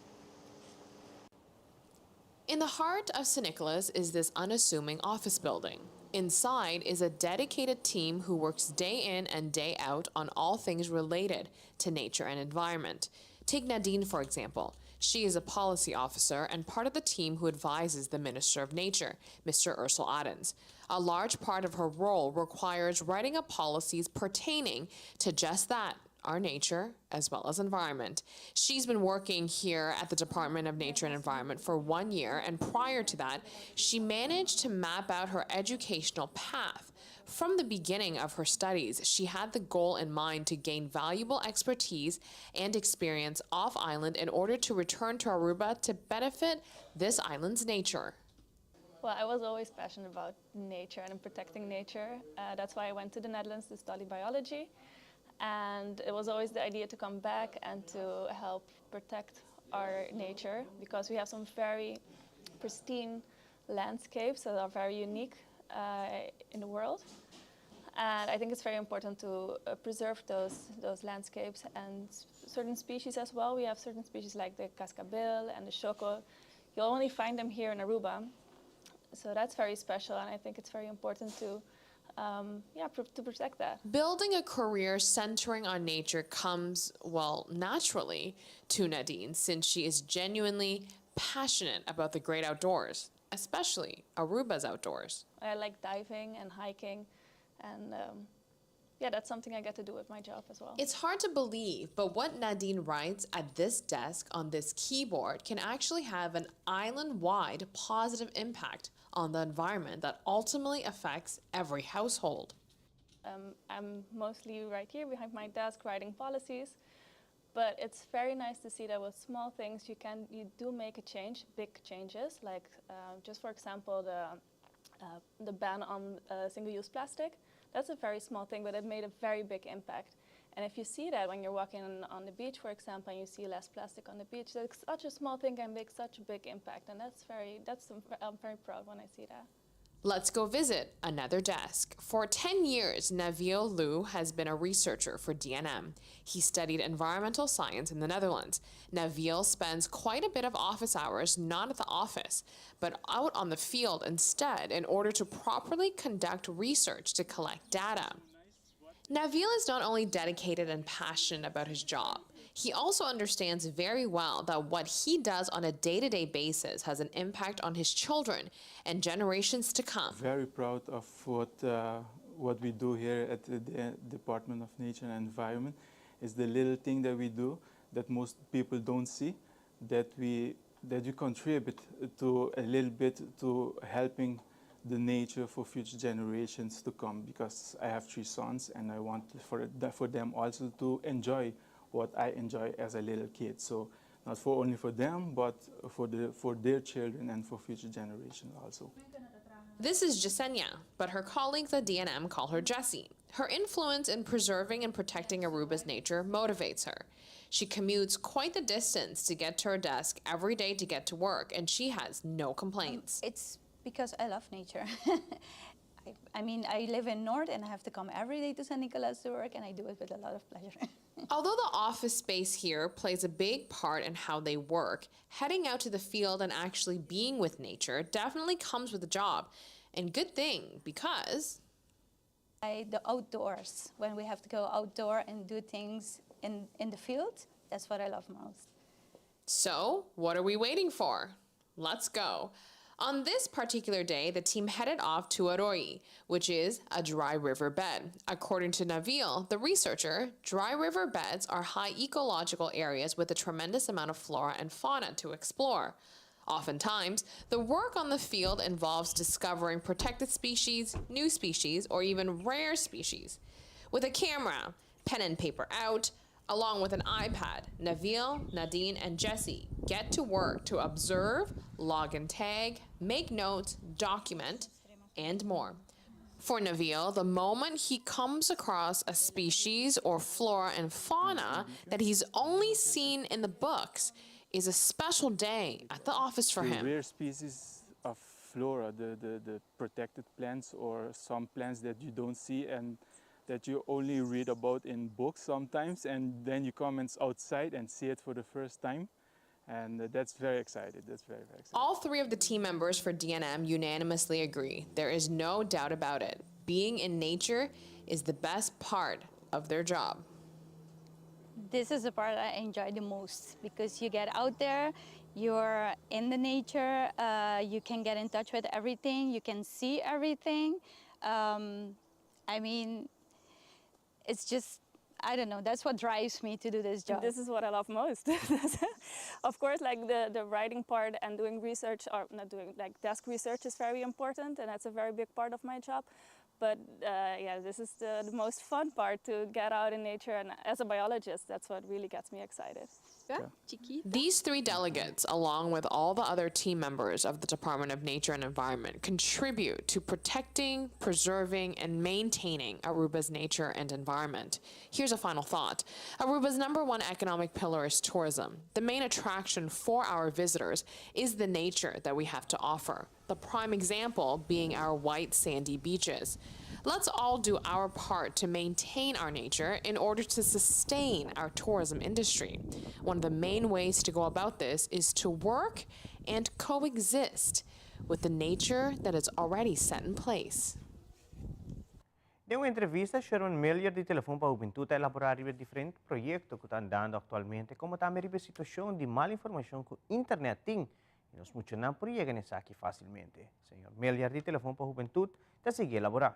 In the heart of St. Nicholas is this unassuming office building. Inside is a dedicated team who works day in and day out on all things related to nature and environment. Take Nadine, for example. She is a policy officer and part of the team who advises the Minister of Nature, Mr. Ursel Oddens. A large part of her role requires writing up policies pertaining to just that our nature as well as environment. She's been working here at the Department of Nature and Environment for one year, and prior to that, she managed to map out her educational path. From the beginning of her studies, she had the goal in mind to gain valuable expertise and experience off island in order to return to Aruba to benefit this island's nature. Well, I was always passionate about nature and protecting nature. Uh, that's why I went to the Netherlands to study biology. And it was always the idea to come back and to help protect our nature because we have some very pristine landscapes that are very unique uh, in the world. And I think it's very important to uh, preserve those, those landscapes and certain species as well. We have certain species like the cascabel and the choco. You'll only find them here in Aruba. So that's very special, and I think it's very important to um, yeah, pr to protect that. Building a career centering on nature comes, well, naturally to Nadine since she is genuinely passionate about the great outdoors, especially Aruba's outdoors. I like diving and hiking, and um, yeah, that's something I get to do with my job as well. It's hard to believe, but what Nadine writes at this desk on this keyboard can actually have an island wide positive impact on the environment that ultimately affects every household. Um, I'm mostly right here behind my desk writing policies, but it's very nice to see that with small things you can you do make a change, big changes. Like uh, just for example, the uh, the ban on uh, single-use plastic. That's a very small thing, but it made a very big impact. And if you see that when you're walking on the beach, for example, and you see less plastic on the beach, that's such a small thing can make such a big impact. And that's very, that's, I'm very proud when I see that. Let's go visit another desk. For 10 years, Navil Liu has been a researcher for DNM. He studied environmental science in the Netherlands. Navil spends quite a bit of office hours not at the office, but out on the field instead in order to properly conduct research to collect data. Navil is not only dedicated and passionate about his job, he also understands very well that what he does on a day to day basis has an impact on his children and generations to come. Very proud of what, uh, what we do here at the Department of Nature and Environment. It's the little thing that we do that most people don't see, that we, that we contribute to a little bit to helping the nature for future generations to come because I have three sons and I want for, for them also to enjoy what I enjoy as a little kid. So Not for only for them, but for, the, for their children and for future generations also. This is Jasenia, but her colleagues at DNM call her Jessie. Her influence in preserving and protecting Aruba's nature motivates her. She commutes quite the distance to get to her desk every day to get to work, and she has no complaints. It's because I love nature. I mean, I live in Noord and I have to come every day to San Nicolas to work, and I do it with a lot of pleasure. Although the office space here plays a big part in how they work, heading out to the field and actually being with nature definitely comes with the job. And good thing, because the outdoors, when we have to go outdoor and do things in the field, that's what I love most. So, what are we waiting for? Let's go. On this particular day, the team headed off to Arroyi, which is a dry river bed. According to Navil, the researcher, dry river beds are high ecological areas with a tremendous amount of flora and fauna to explore. Oftentimes, the work on the field involves discovering protected species, new species, or even rare species. With a camera, pen and paper out, along with an iPad, Navil, Nadine, and Jesse get to work to observe, log and tag, make notes, document, and more. For Navil, the moment he comes across a species or flora and fauna that he's only seen in the books is a special day at the office for the him. rare species of flora, the protected plants or some plants that you don't see and that you only read about in books sometimes, and then you come outside and see it for the first time. And that's very excited. That's very, very exciting. All three of the team members for DNM unanimously agree. There is no doubt about it. Being in nature is the best part of their job. This is the part I enjoy the most because you get out there, you're in the nature, you can get in touch with everything, you can see everything. I mean, it's just, I don't know, that's what drives me to do this job. This is what I love most. Of course, like the writing part and doing research, or not doing, like desk research is very important, and that's a very big part of my job. But yeah, this is the most fun part, to get out in nature, and as a biologist, that's what really gets me excited. These three delegates, along with all the other team members of the Department of Nature and Environment, contribute to protecting, preserving, and maintaining Aruba's nature and environment. Here's a final thought. Aruba's number one economic pillar is tourism. The main attraction for our visitors is the nature that we have to offer. The prime example being our white sandy beaches. Let's all do our part to maintain our nature in order to sustain our tourism industry. One of the main ways to go about this is to work and coexist with the nature that is already set in place. Den un entrevista, Sharon Miller di Telefon pa Hubentud a elabora riba diferente proyecto cu ta andando actualmente, como tambe e situacion di mal informacion cu internet tin y nos muchanan por yega na esaki facilmente. Señor Miller di Telefon pa Hubentud ta sigui elabora.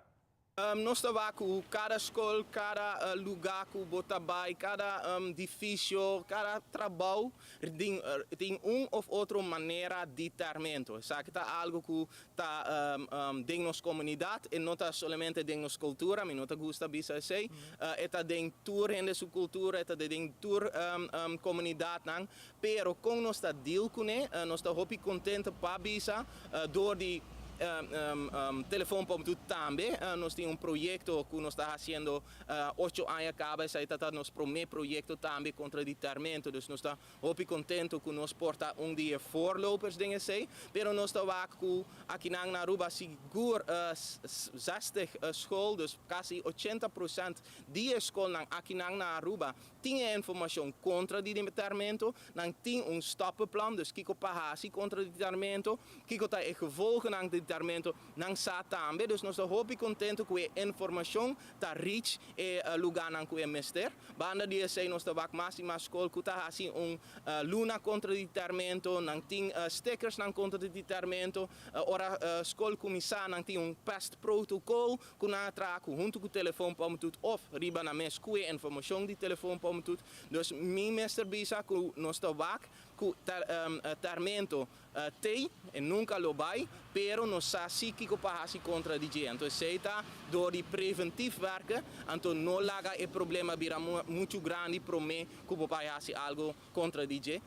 Nos ta cu cada scol, cada luga cu bo ta bay, cada edificio, cada trabou tin un of otro manera di termento. Esaki ta algo cu ta den nos comunidad y no ta solamente den nos cultura, mi no ta gusta bisa esey, ta den tur hende su cultura, ta den tur comunidad nan, pero con nos ta deal cune, nos ta hopi contento pa bisa door di Telefon pa tambe. Nos tin un proyecto cu nos ta haciendo 8 aña caba, esey ta nos prome proyecto tambe contra di termento, dus nos ta hopi contento cu nos por ta un di e voorlopers den esey, pero nos ta cu aki na Aruba sigur 60 scol, dus casi 80% di scol aki na Aruba tin informacion contra di termento, nan tin un stappenplan, dus kiko pa hasi contra di termento, kiko ta e gevolgen di termento, nan sa tambe, dus nos ta hopi contento cu e informacion ta reach e lugar nan cu e mester. Banda di esey nos ta wak mas y mas scol cu ta hasi un luna contra di termento, nan tin stickers nan contra di termento, ora scol cuminsa nan tin un pest protocol cu nan ta traha hunto cu Telefon pa of riba nan mes cu informacion di Telefon pa. Dus mi mester bisa cu nos ta wak. ku tèrmento t'ei, e nunka lo bai, pero nos sa si kiko pa hasi kontra di dje. Anto esei ta dor di preventif werken, anto no laga e problema bira muchu grandi promé ku bo bai hasi algu kontra di dje.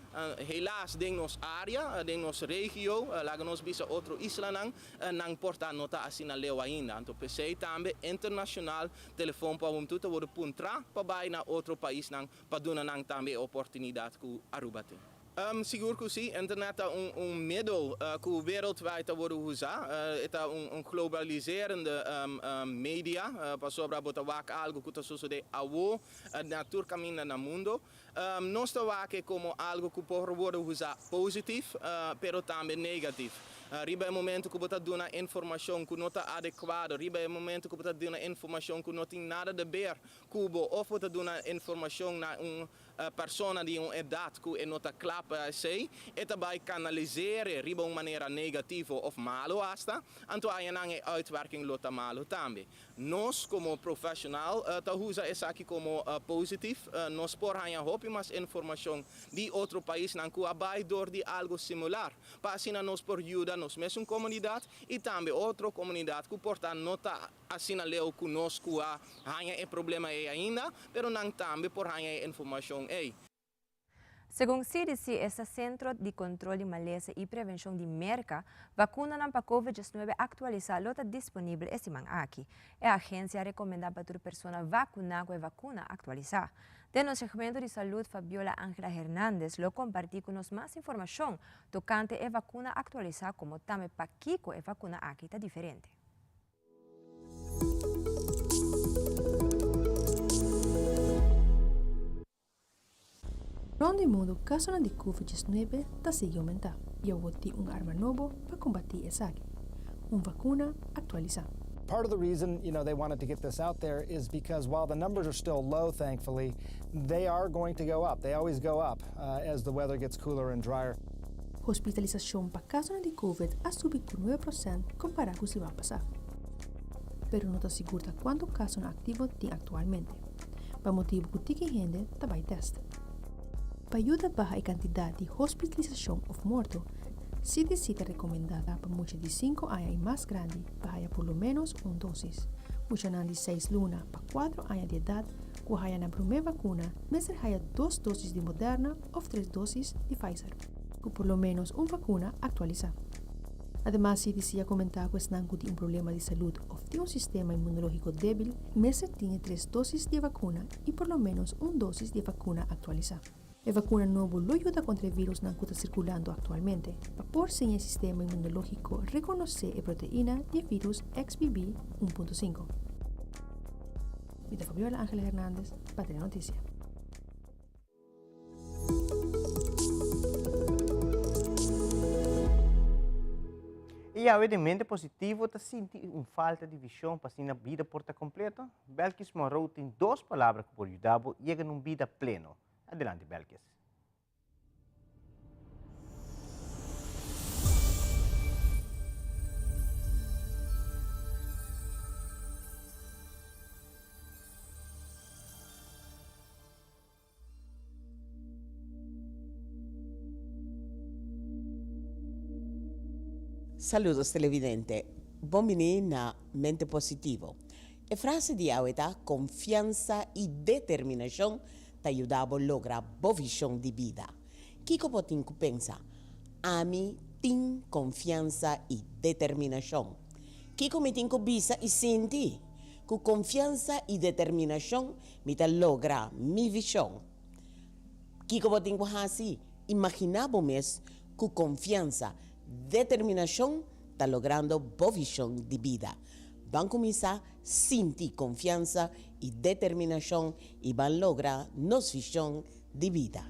Helaas den nos área, den nos regio, laga nos bisa otro islanan, nan por ta no ta asina leu ainda. Anto p'esei tambe internashonal telefon pa Humtu ta wòrdu puntrá pa bai na otro paisnan pa duna nan tambe e oportunidat ku Aruba tin. Sigur ku si, internet ta un middel ku wereldwijd ta wòrdu usá. E ta un globaliserende media pasobra bo ta wak algu ku ta sosodé awo na tur kaminda na mundo. Nos ta wak e komo algu ku por wòrdu usá positif pero tambe negatif. Riba e momento ku bo ta duna informashon ku no ta adekuado, riba e momento ku bo ta duna informashon ku no tin nada de ber ku bo òf bo ta duna informashon na un persona di un edat ku e no ta kla pa esei, e ta bai kanaliser'e riba un manera negativo òf malu asta, anto ayanan e uitwerking lo ta malu tambe. Nos komo profeshonal ta usa esaki komo positif. Nos por haña hopi mas informashon di otro paisnan ku a bai dor di algu simular, pa asina nos por yuda nos mesun komunidat i tambe otro komunidat ku por ta no ta asina leu ku nos ku a haña e problema ei ainda, pero nan tambe por haña e informashon ei. Segun CDC, esta Sentro di Kontrol di Malesa i Prevenshon di Merka, vakunanan pa Covid diesnuebe aktualisá lo ta disponibel e siman aki. E agensia a rekomendá pa tur persona vakuná ku e vakuna aktualisá. Den nos segmento di salud Fabiola Angela Hernandez lo kompartí ku nos mas informashon tokante e vakuna aktualisá komo tambe pakiko e vakuna aki ta diferente. Rond di mundu kasonan di Covid diesnuebe ta sigui oumentá i awor tin un arma nobo pa kombatí esaki, un vakuna aktualisá. Part of the reason, you know, they wanted to get this out there is because while the numbers are still low, thankfully, they are going to go up. They always go up as the weather gets cooler and drier. Hospitalisashon pa kasonan di Covid a subi ku nuebe prosènt kompará ku siman pasá. Pero no ta sigur ta kuantu kasonan aktivo tin aktualmente. pa motibu ku tiki hende ta bai tèst. Pa yuda baha e kantidat di hospitalisashon òf morto, CDC ta rekomendá pa mucha di sinku aña i mas grandi pa haya por lo ménos un dósis. Muchanan di seis luna pa kuatro aña di edat ku haya nan promé vakuna mester haya dos dósis di Moderna òf tres dósis di Pfizer, ku por lo ménos un vakuna aktualisá. Ademas, CDC a komentá ku esnan ku tin un problema di salud òf tin un sistema inmunológiko débil mester tin e tres dósis di e vakuna i por lo ménos un dósis di e vakuna aktualisá. E vakuna nobo lo yuda kontra e vírusnan ku ta sirkulando aktualmente, pa por siña e sistema inmunológiko rekonosé e proteina di e vírus XBB un punto sinku. Mi ta Fabiola Angela Hernandez pa Telenoticia. I awe den mente positivo ta sinti un falta di vision pa asina bida por ta completo? Belkis Monroe tin dos palabra cu por yuda bo yega na un bida pleno. Adelante Belkis. Saludos televidente, bon bini na Mente Positivo. E frase di awe ta konfiansa i determinashon ta yuda bo logra bo vishon di bida. Kiko bo tin ku pensa? Ami tin konfiansa i determinashon. Kiko mi tin ku bisa i sinti? Ku konfiansa i determinashon Mi ta logra mi vishon. Kiko bo tin ku hasi? Imaginá bo mes ku konfiansa, determinashon ta logrando bo vishon di bida. Ban kuminsá sinti konfiansa i determinashon i ban logra nos vishon di bida.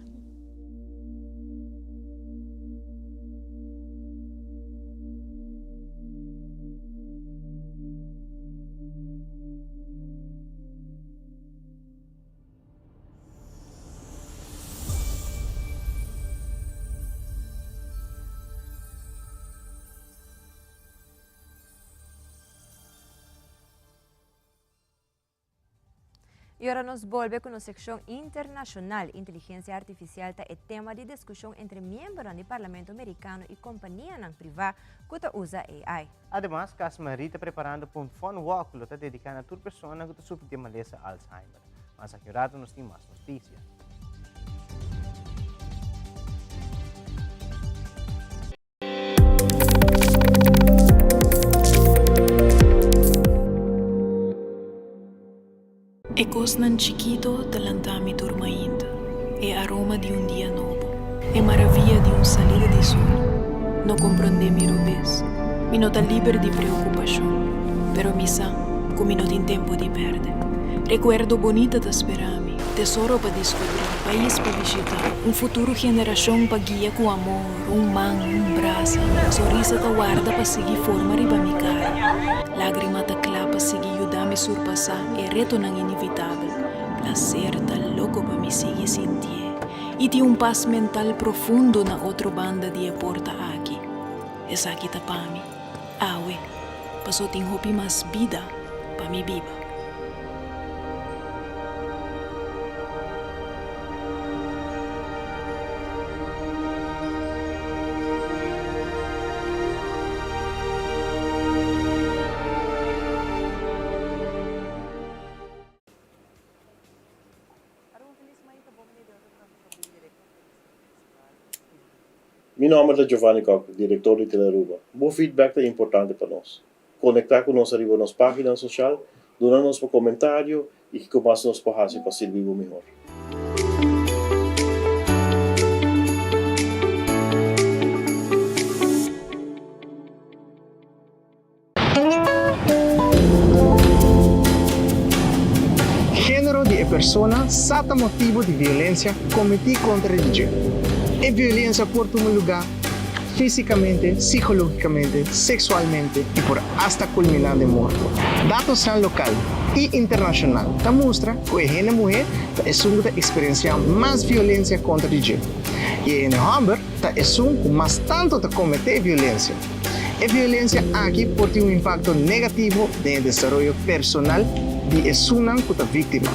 I ora nos bolbe ku nos sekshon internashonal, inteligensia artifisial ta e tema di diskushon entre miembronan di Parlamento Merikano i kompanianan privá ku ta usa AI. Ademas, Cas Marie ta preparando pa un fun walk ku lo ta dediká na tur persona ku ta sufri di e malesa Alzheimer. Mas aki un rato nos tin mas notisia. E kosnan chikito ta lanta mi tur mainta, e aroma di un dia nobo, e maravia di un salida di sol. No komprondé mi robes, mi no ta liber di preokupashon, pero mi sa ku mi no tin tempu di pèrdè. Rekuerdo bonita ta spera mi, tesoro pa diskubrí, pais pa bishitá, un futuro generashon pa guia ku amor, un man, un brasa, sonrisa ta warda pa sigui forma riba mi kara, lágrima ta kla pa sigui yuda mi surpasá. E retonan inevitabel, placer ta loco pa mi sigui sintié y tin un pas mental profundo na otro banda di e porta aki. Esaki ta pa mi, awe, paso tin hopi mas bida pa mi biba. Mi nomber ta Giovanni Kock, director di Telearuba. Bo feedback ta importante pa nos. Conecta cu nos ariba nos paginan social, duna nos bo comentario y kico mas nos por haci pa sirbi bo mihor. Género di e persona sa ta motibu di violensia kometí kontra di dje. E violensia por tuma lugá físikamente, sikológikamente, seksualmente i por asta kulminá den morto. Datosnan lokal i internashonal ta mustra ku e hende muhé ta esun ku ta eksperensiá mas violensia kontra di dje i e hende hòmber ta esun ku mas tantu ta kometé violensia. E violensia aki por tin un impakto negativo den e desaroyo personal di esunnan ku ta víktima.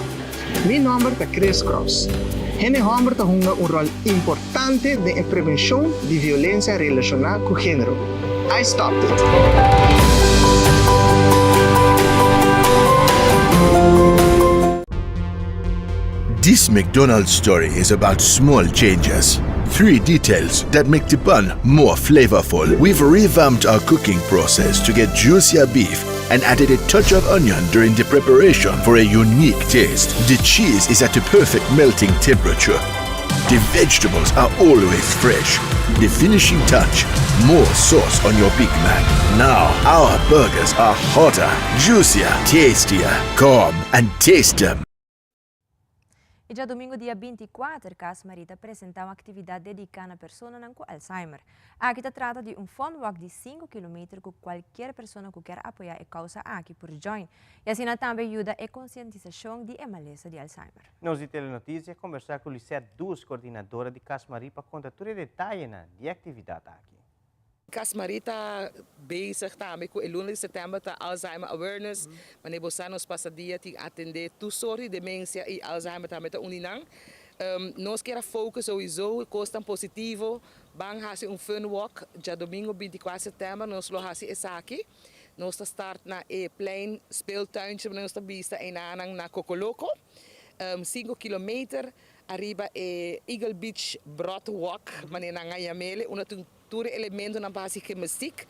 Mi nòmber ta Chris Cross. Hende hòmber ta hunga un ròl importante den e prevenshon di violensia relashoná ku género. I stopped it! This McDonald's story is about small changes. Three details that make the bun more flavorful. We've revamped our cooking process to get juicier beef and added a touch of onion during the preparation for a unique taste. The cheese is at the perfect melting temperature. The vegetables are always fresh. The finishing touch, more sauce on your Big Mac. Now, our burgers are hotter, juicier, tastier. Come and taste them. E djadumingu dia 24, Cas Marie ta presentá un aktividat dediká na personanan ku Alzheimer. Aki ta trata di un fun walk di sinku kilometer ku kualkier persona ku kier apoyá e kousa aki por join i asina tambe yuda e konsientisashon di e malesa di Alzheimer. Nos di Telenotisia a kombersá ku Lisette Does, kordinadora di Cas Marie pa konta tur e detayenan di e aktividat aki. Cas Marie ta bezig tambe cu e luna di september ta Alzheimer Awareness. Manera bo sa nos pasa dia tin atende tur soort di demencia y Alzheimer tambe ta un di nan. Nos kier a focus sowieso cosnan positivo. Ban haci un fun walk djadomingo 24 september nos lo haci esaki. Nos ta start na e plein speeltuintje manera nos ta bista einanan na Cocoloco. Cinco kilometer ariba e Eagle Beach Broadwalk manera nan a yam'ele unda tin Tur e elementonan pa hasi gimnastiek.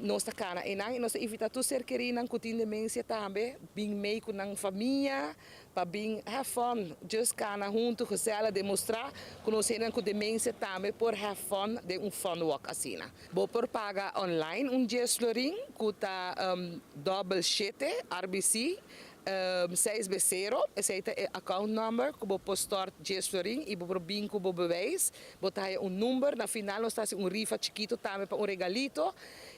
Nos ta kana einan i nos ta invitá tur ser kerinan ku tin demensia tambe bin mei ku nan famia pa bin have fun. Just kana huntu gezellig demostrá ku nos hendenan ku demensia tambe por have fun den un fun walk asina. Bo por paga online un dies florin ku ta dòbel shete RBC Seis be sero, esei ta e account number ku bo por stort djes florin i bo por bin ku bo bewijs. Bo ta haya un number, na final nos ta hasi un rifa chikito tambe pa un regalito.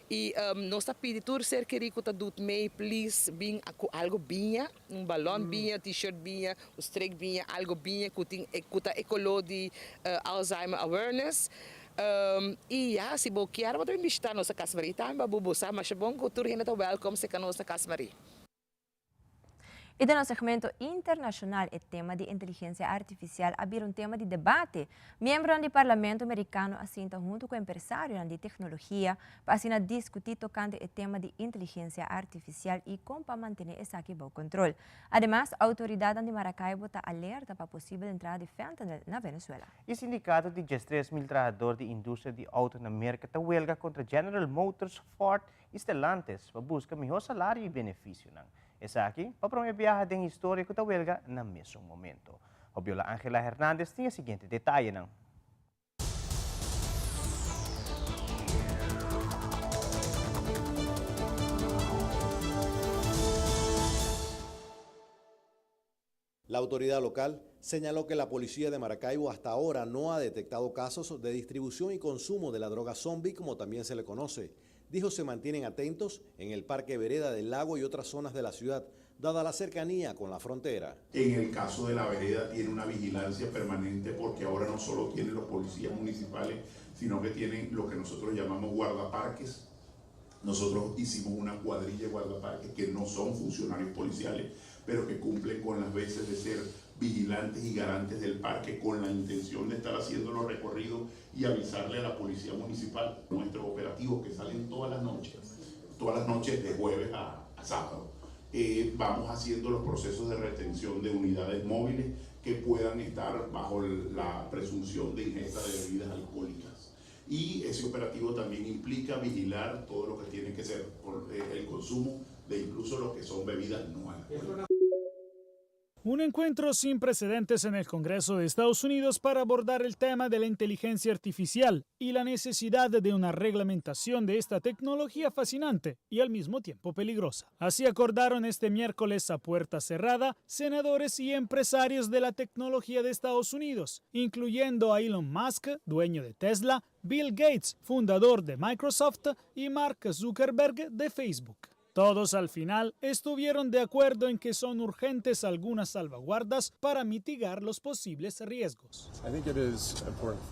I nos ta pidi tur ser kerí ku ta dut mee please bin ku algo biña, un balon biña, t-shirt biña, un strik biña, algo biña ku tin ku ta e koló di Alzheimer awareness. I ya, si bo kier bo ta bin bishita nos na Cas Marie tambe, bo bo sa masha bon ku tur hende ta welkom serka nos na Cas Marie. I den nos segmento internashonal e tema di inteligensia artifisial a bira un tema di debate. Miembronan di Parlamento Merikano a sinta huntu ku empresarionan di teknologia pa asina diskutí tokante e tema di inteligensia artifisial i kon pa mantené esaki bou kontrol. Ademas, outoridatnan di Maracaibo ta alerta pa posibel entrada di fentanyl na Venezuela. E sindikato di diestres mil trahador di industria di outo na Merka ta welga kontra General Motors, Ford i Stellantis pa buska mihó salario i benefisionan. Esaki pa prome biaha den historia ku ta welga na mesun momento. Fabiola Angela Hernandez tin e siguiente detayenan. La autoridad local señaló que la policía de Maracaibo hasta ahora no ha detectado casos de distribución y consumo de la droga zombie, como también se le conoce. Dijo se mantienen atentos en el Parque Vereda del Lago y otras zonas de la ciudad, dada la cercanía con la frontera. En el caso de la vereda tiene una vigilancia permanente porque ahora no solo tienen los policías municipales, sino que tienen lo que nosotros llamamos guardaparques. Nosotros hicimos una cuadrilla de guardaparques que no son funcionarios policiales, pero que cumplen con las veces de ser vigilantes y garantes del parque con la intención de estar haciendo los recorridos y avisarle a la policía municipal nuestros operativos que salen todas las noches, todas las noches de jueves a, sábado. Eh, vamos haciendo los procesos de retención de unidades móviles que puedan estar bajo la presunción de ingesta de bebidas alcohólicas. Y ese operativo también implica vigilar todo lo que tiene que ser por eh, el consumo de incluso lo que son bebidas no alcohólicas. Un encuentro sin precedentes en el Congreso de Estados Unidos para abordar el tema de la inteligencia artificial y la necesidad de una reglamentación de esta tecnología fascinante y al mismo tiempo peligrosa. Así acordaron este miércoles a puerta cerrada senadores y empresarios de la tecnología de Estados Unidos, incluyendo a Elon Musk, dueño de Tesla, Bill Gates, fundador de Microsoft, y Mark Zuckerberg de Facebook. Todos al final estuvieron de acuerdo en que son urgentes algunas salvaguardas para mitigar los posibles riesgos.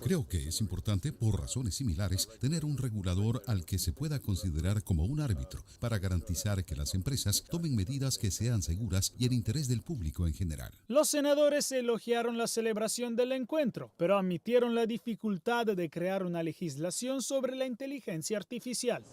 Creo que es importante, por razones similares, tener un regulador al que se pueda considerar como un árbitro para garantizar que las empresas tomen medidas que sean seguras y en interés del público en general. Los senadores elogiaron la celebración del encuentro, pero admitieron la dificultad de crear una legislación sobre la inteligencia artificial.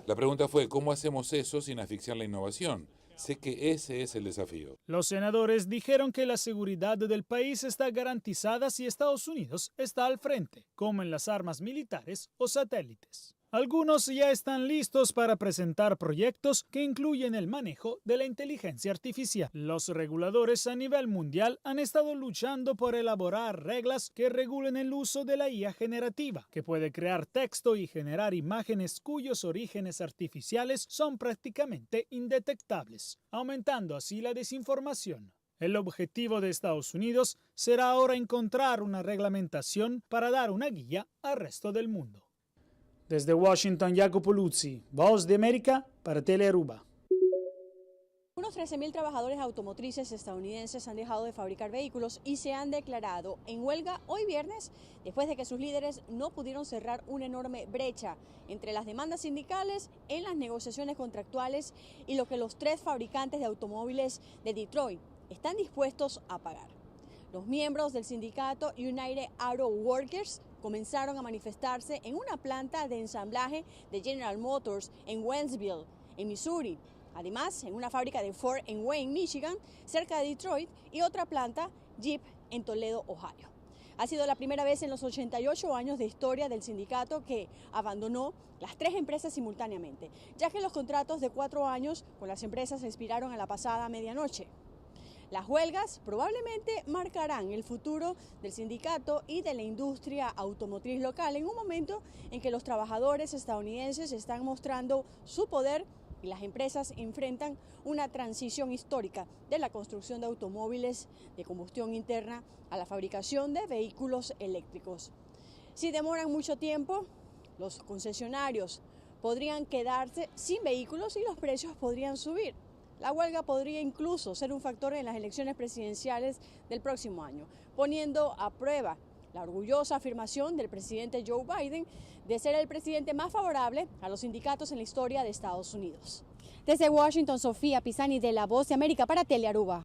La pregunta fue, ¿cómo hacemos eso sin asfixiar la innovación? Sé que ese es el desafío. Los senadores dijeron que la seguridad del país está garantizada si Estados Unidos está al frente, como en las armas militares o satélites. Algunos ya están listos para presentar proyectos que incluyen el manejo de la inteligencia artificial. Los reguladores a nivel mundial han estado luchando por elaborar reglas que regulen el uso de la IA generativa, que puede crear texto y generar imágenes cuyos orígenes artificiales son prácticamente indetectables, aumentando así la desinformación. El objetivo de Estados Unidos será ahora encontrar una reglamentación para dar una guía al resto del mundo. Desde Washington, Jacopo Luzzi, Voz de América para Telearuba. Unos 13.000 trabajadores automotrices estadounidenses han dejado de fabricar vehículos y se han declarado en huelga hoy viernes después de que sus líderes no pudieron cerrar una enorme brecha entre las demandas sindicales en las negociaciones contractuales y lo que los tres fabricantes de automóviles de Detroit están dispuestos a pagar. Los miembros del sindicato United Auto Workers comenzaron a manifestarse en una planta de ensamblaje de General Motors en Wentzville, en Missouri. Además, en una fábrica de Ford en Wayne, Michigan, cerca de Detroit, y otra planta Jeep en Toledo, Ohio. Ha sido la primera vez en los 88 años de historia del sindicato que abandonó las tres empresas simultáneamente, ya que los contratos de cuatro años con las empresas expiraron a la pasada medianoche. Las huelgas probablemente marcarán el futuro del sindicato y de la industria automotriz local en un momento en que los trabajadores estadounidenses están mostrando su poder y las empresas enfrentan una transición histórica de la construcción de automóviles de combustión interna a la fabricación de vehículos eléctricos. Si demoran mucho tiempo, los concesionarios podrían quedarse sin vehículos y los precios podrían subir. La huelga podría incluso ser un factor en las elecciones presidenciales del próximo año, poniendo a prueba La orgullosa afirmación del presidente Joe Biden de ser el presidente más favorable a los sindicatos en la historia de Estados Unidos. Desde Washington, Sofía Pisani de La Voz de América para Telearuba.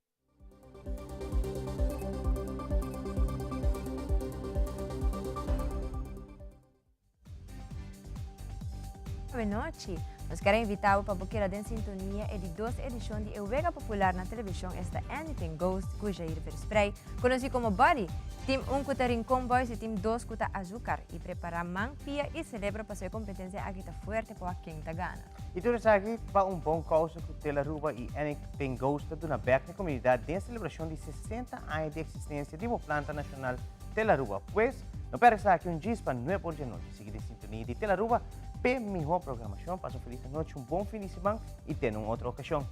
Buenochi. Nos kier a invita bo pa bo keda den sintonia e di dos edicion di e wega popular na television esta Anything Goes cu Jair Versprey, conoci como Buddy. Team un cu ta Rincon Boys y team dos cu ta Azucar. Y prepara man, pia y celebro paso e competencia aki ta fuerte pa wak ken ta gana. Y tur esaki pa un bon causa cu Telaruba y Anything Goes ta duna bek na comunidad den celebracion di 60 aña di existencia di bo planta nacional Telaruba. Pues, no perde esaki un djis pa nuebe or di anochi. Sigui den sintonia di Telaruba p'e mihó programacion. Pasa un feliz anochi, un bon fin di siman y te na un otro ocasion.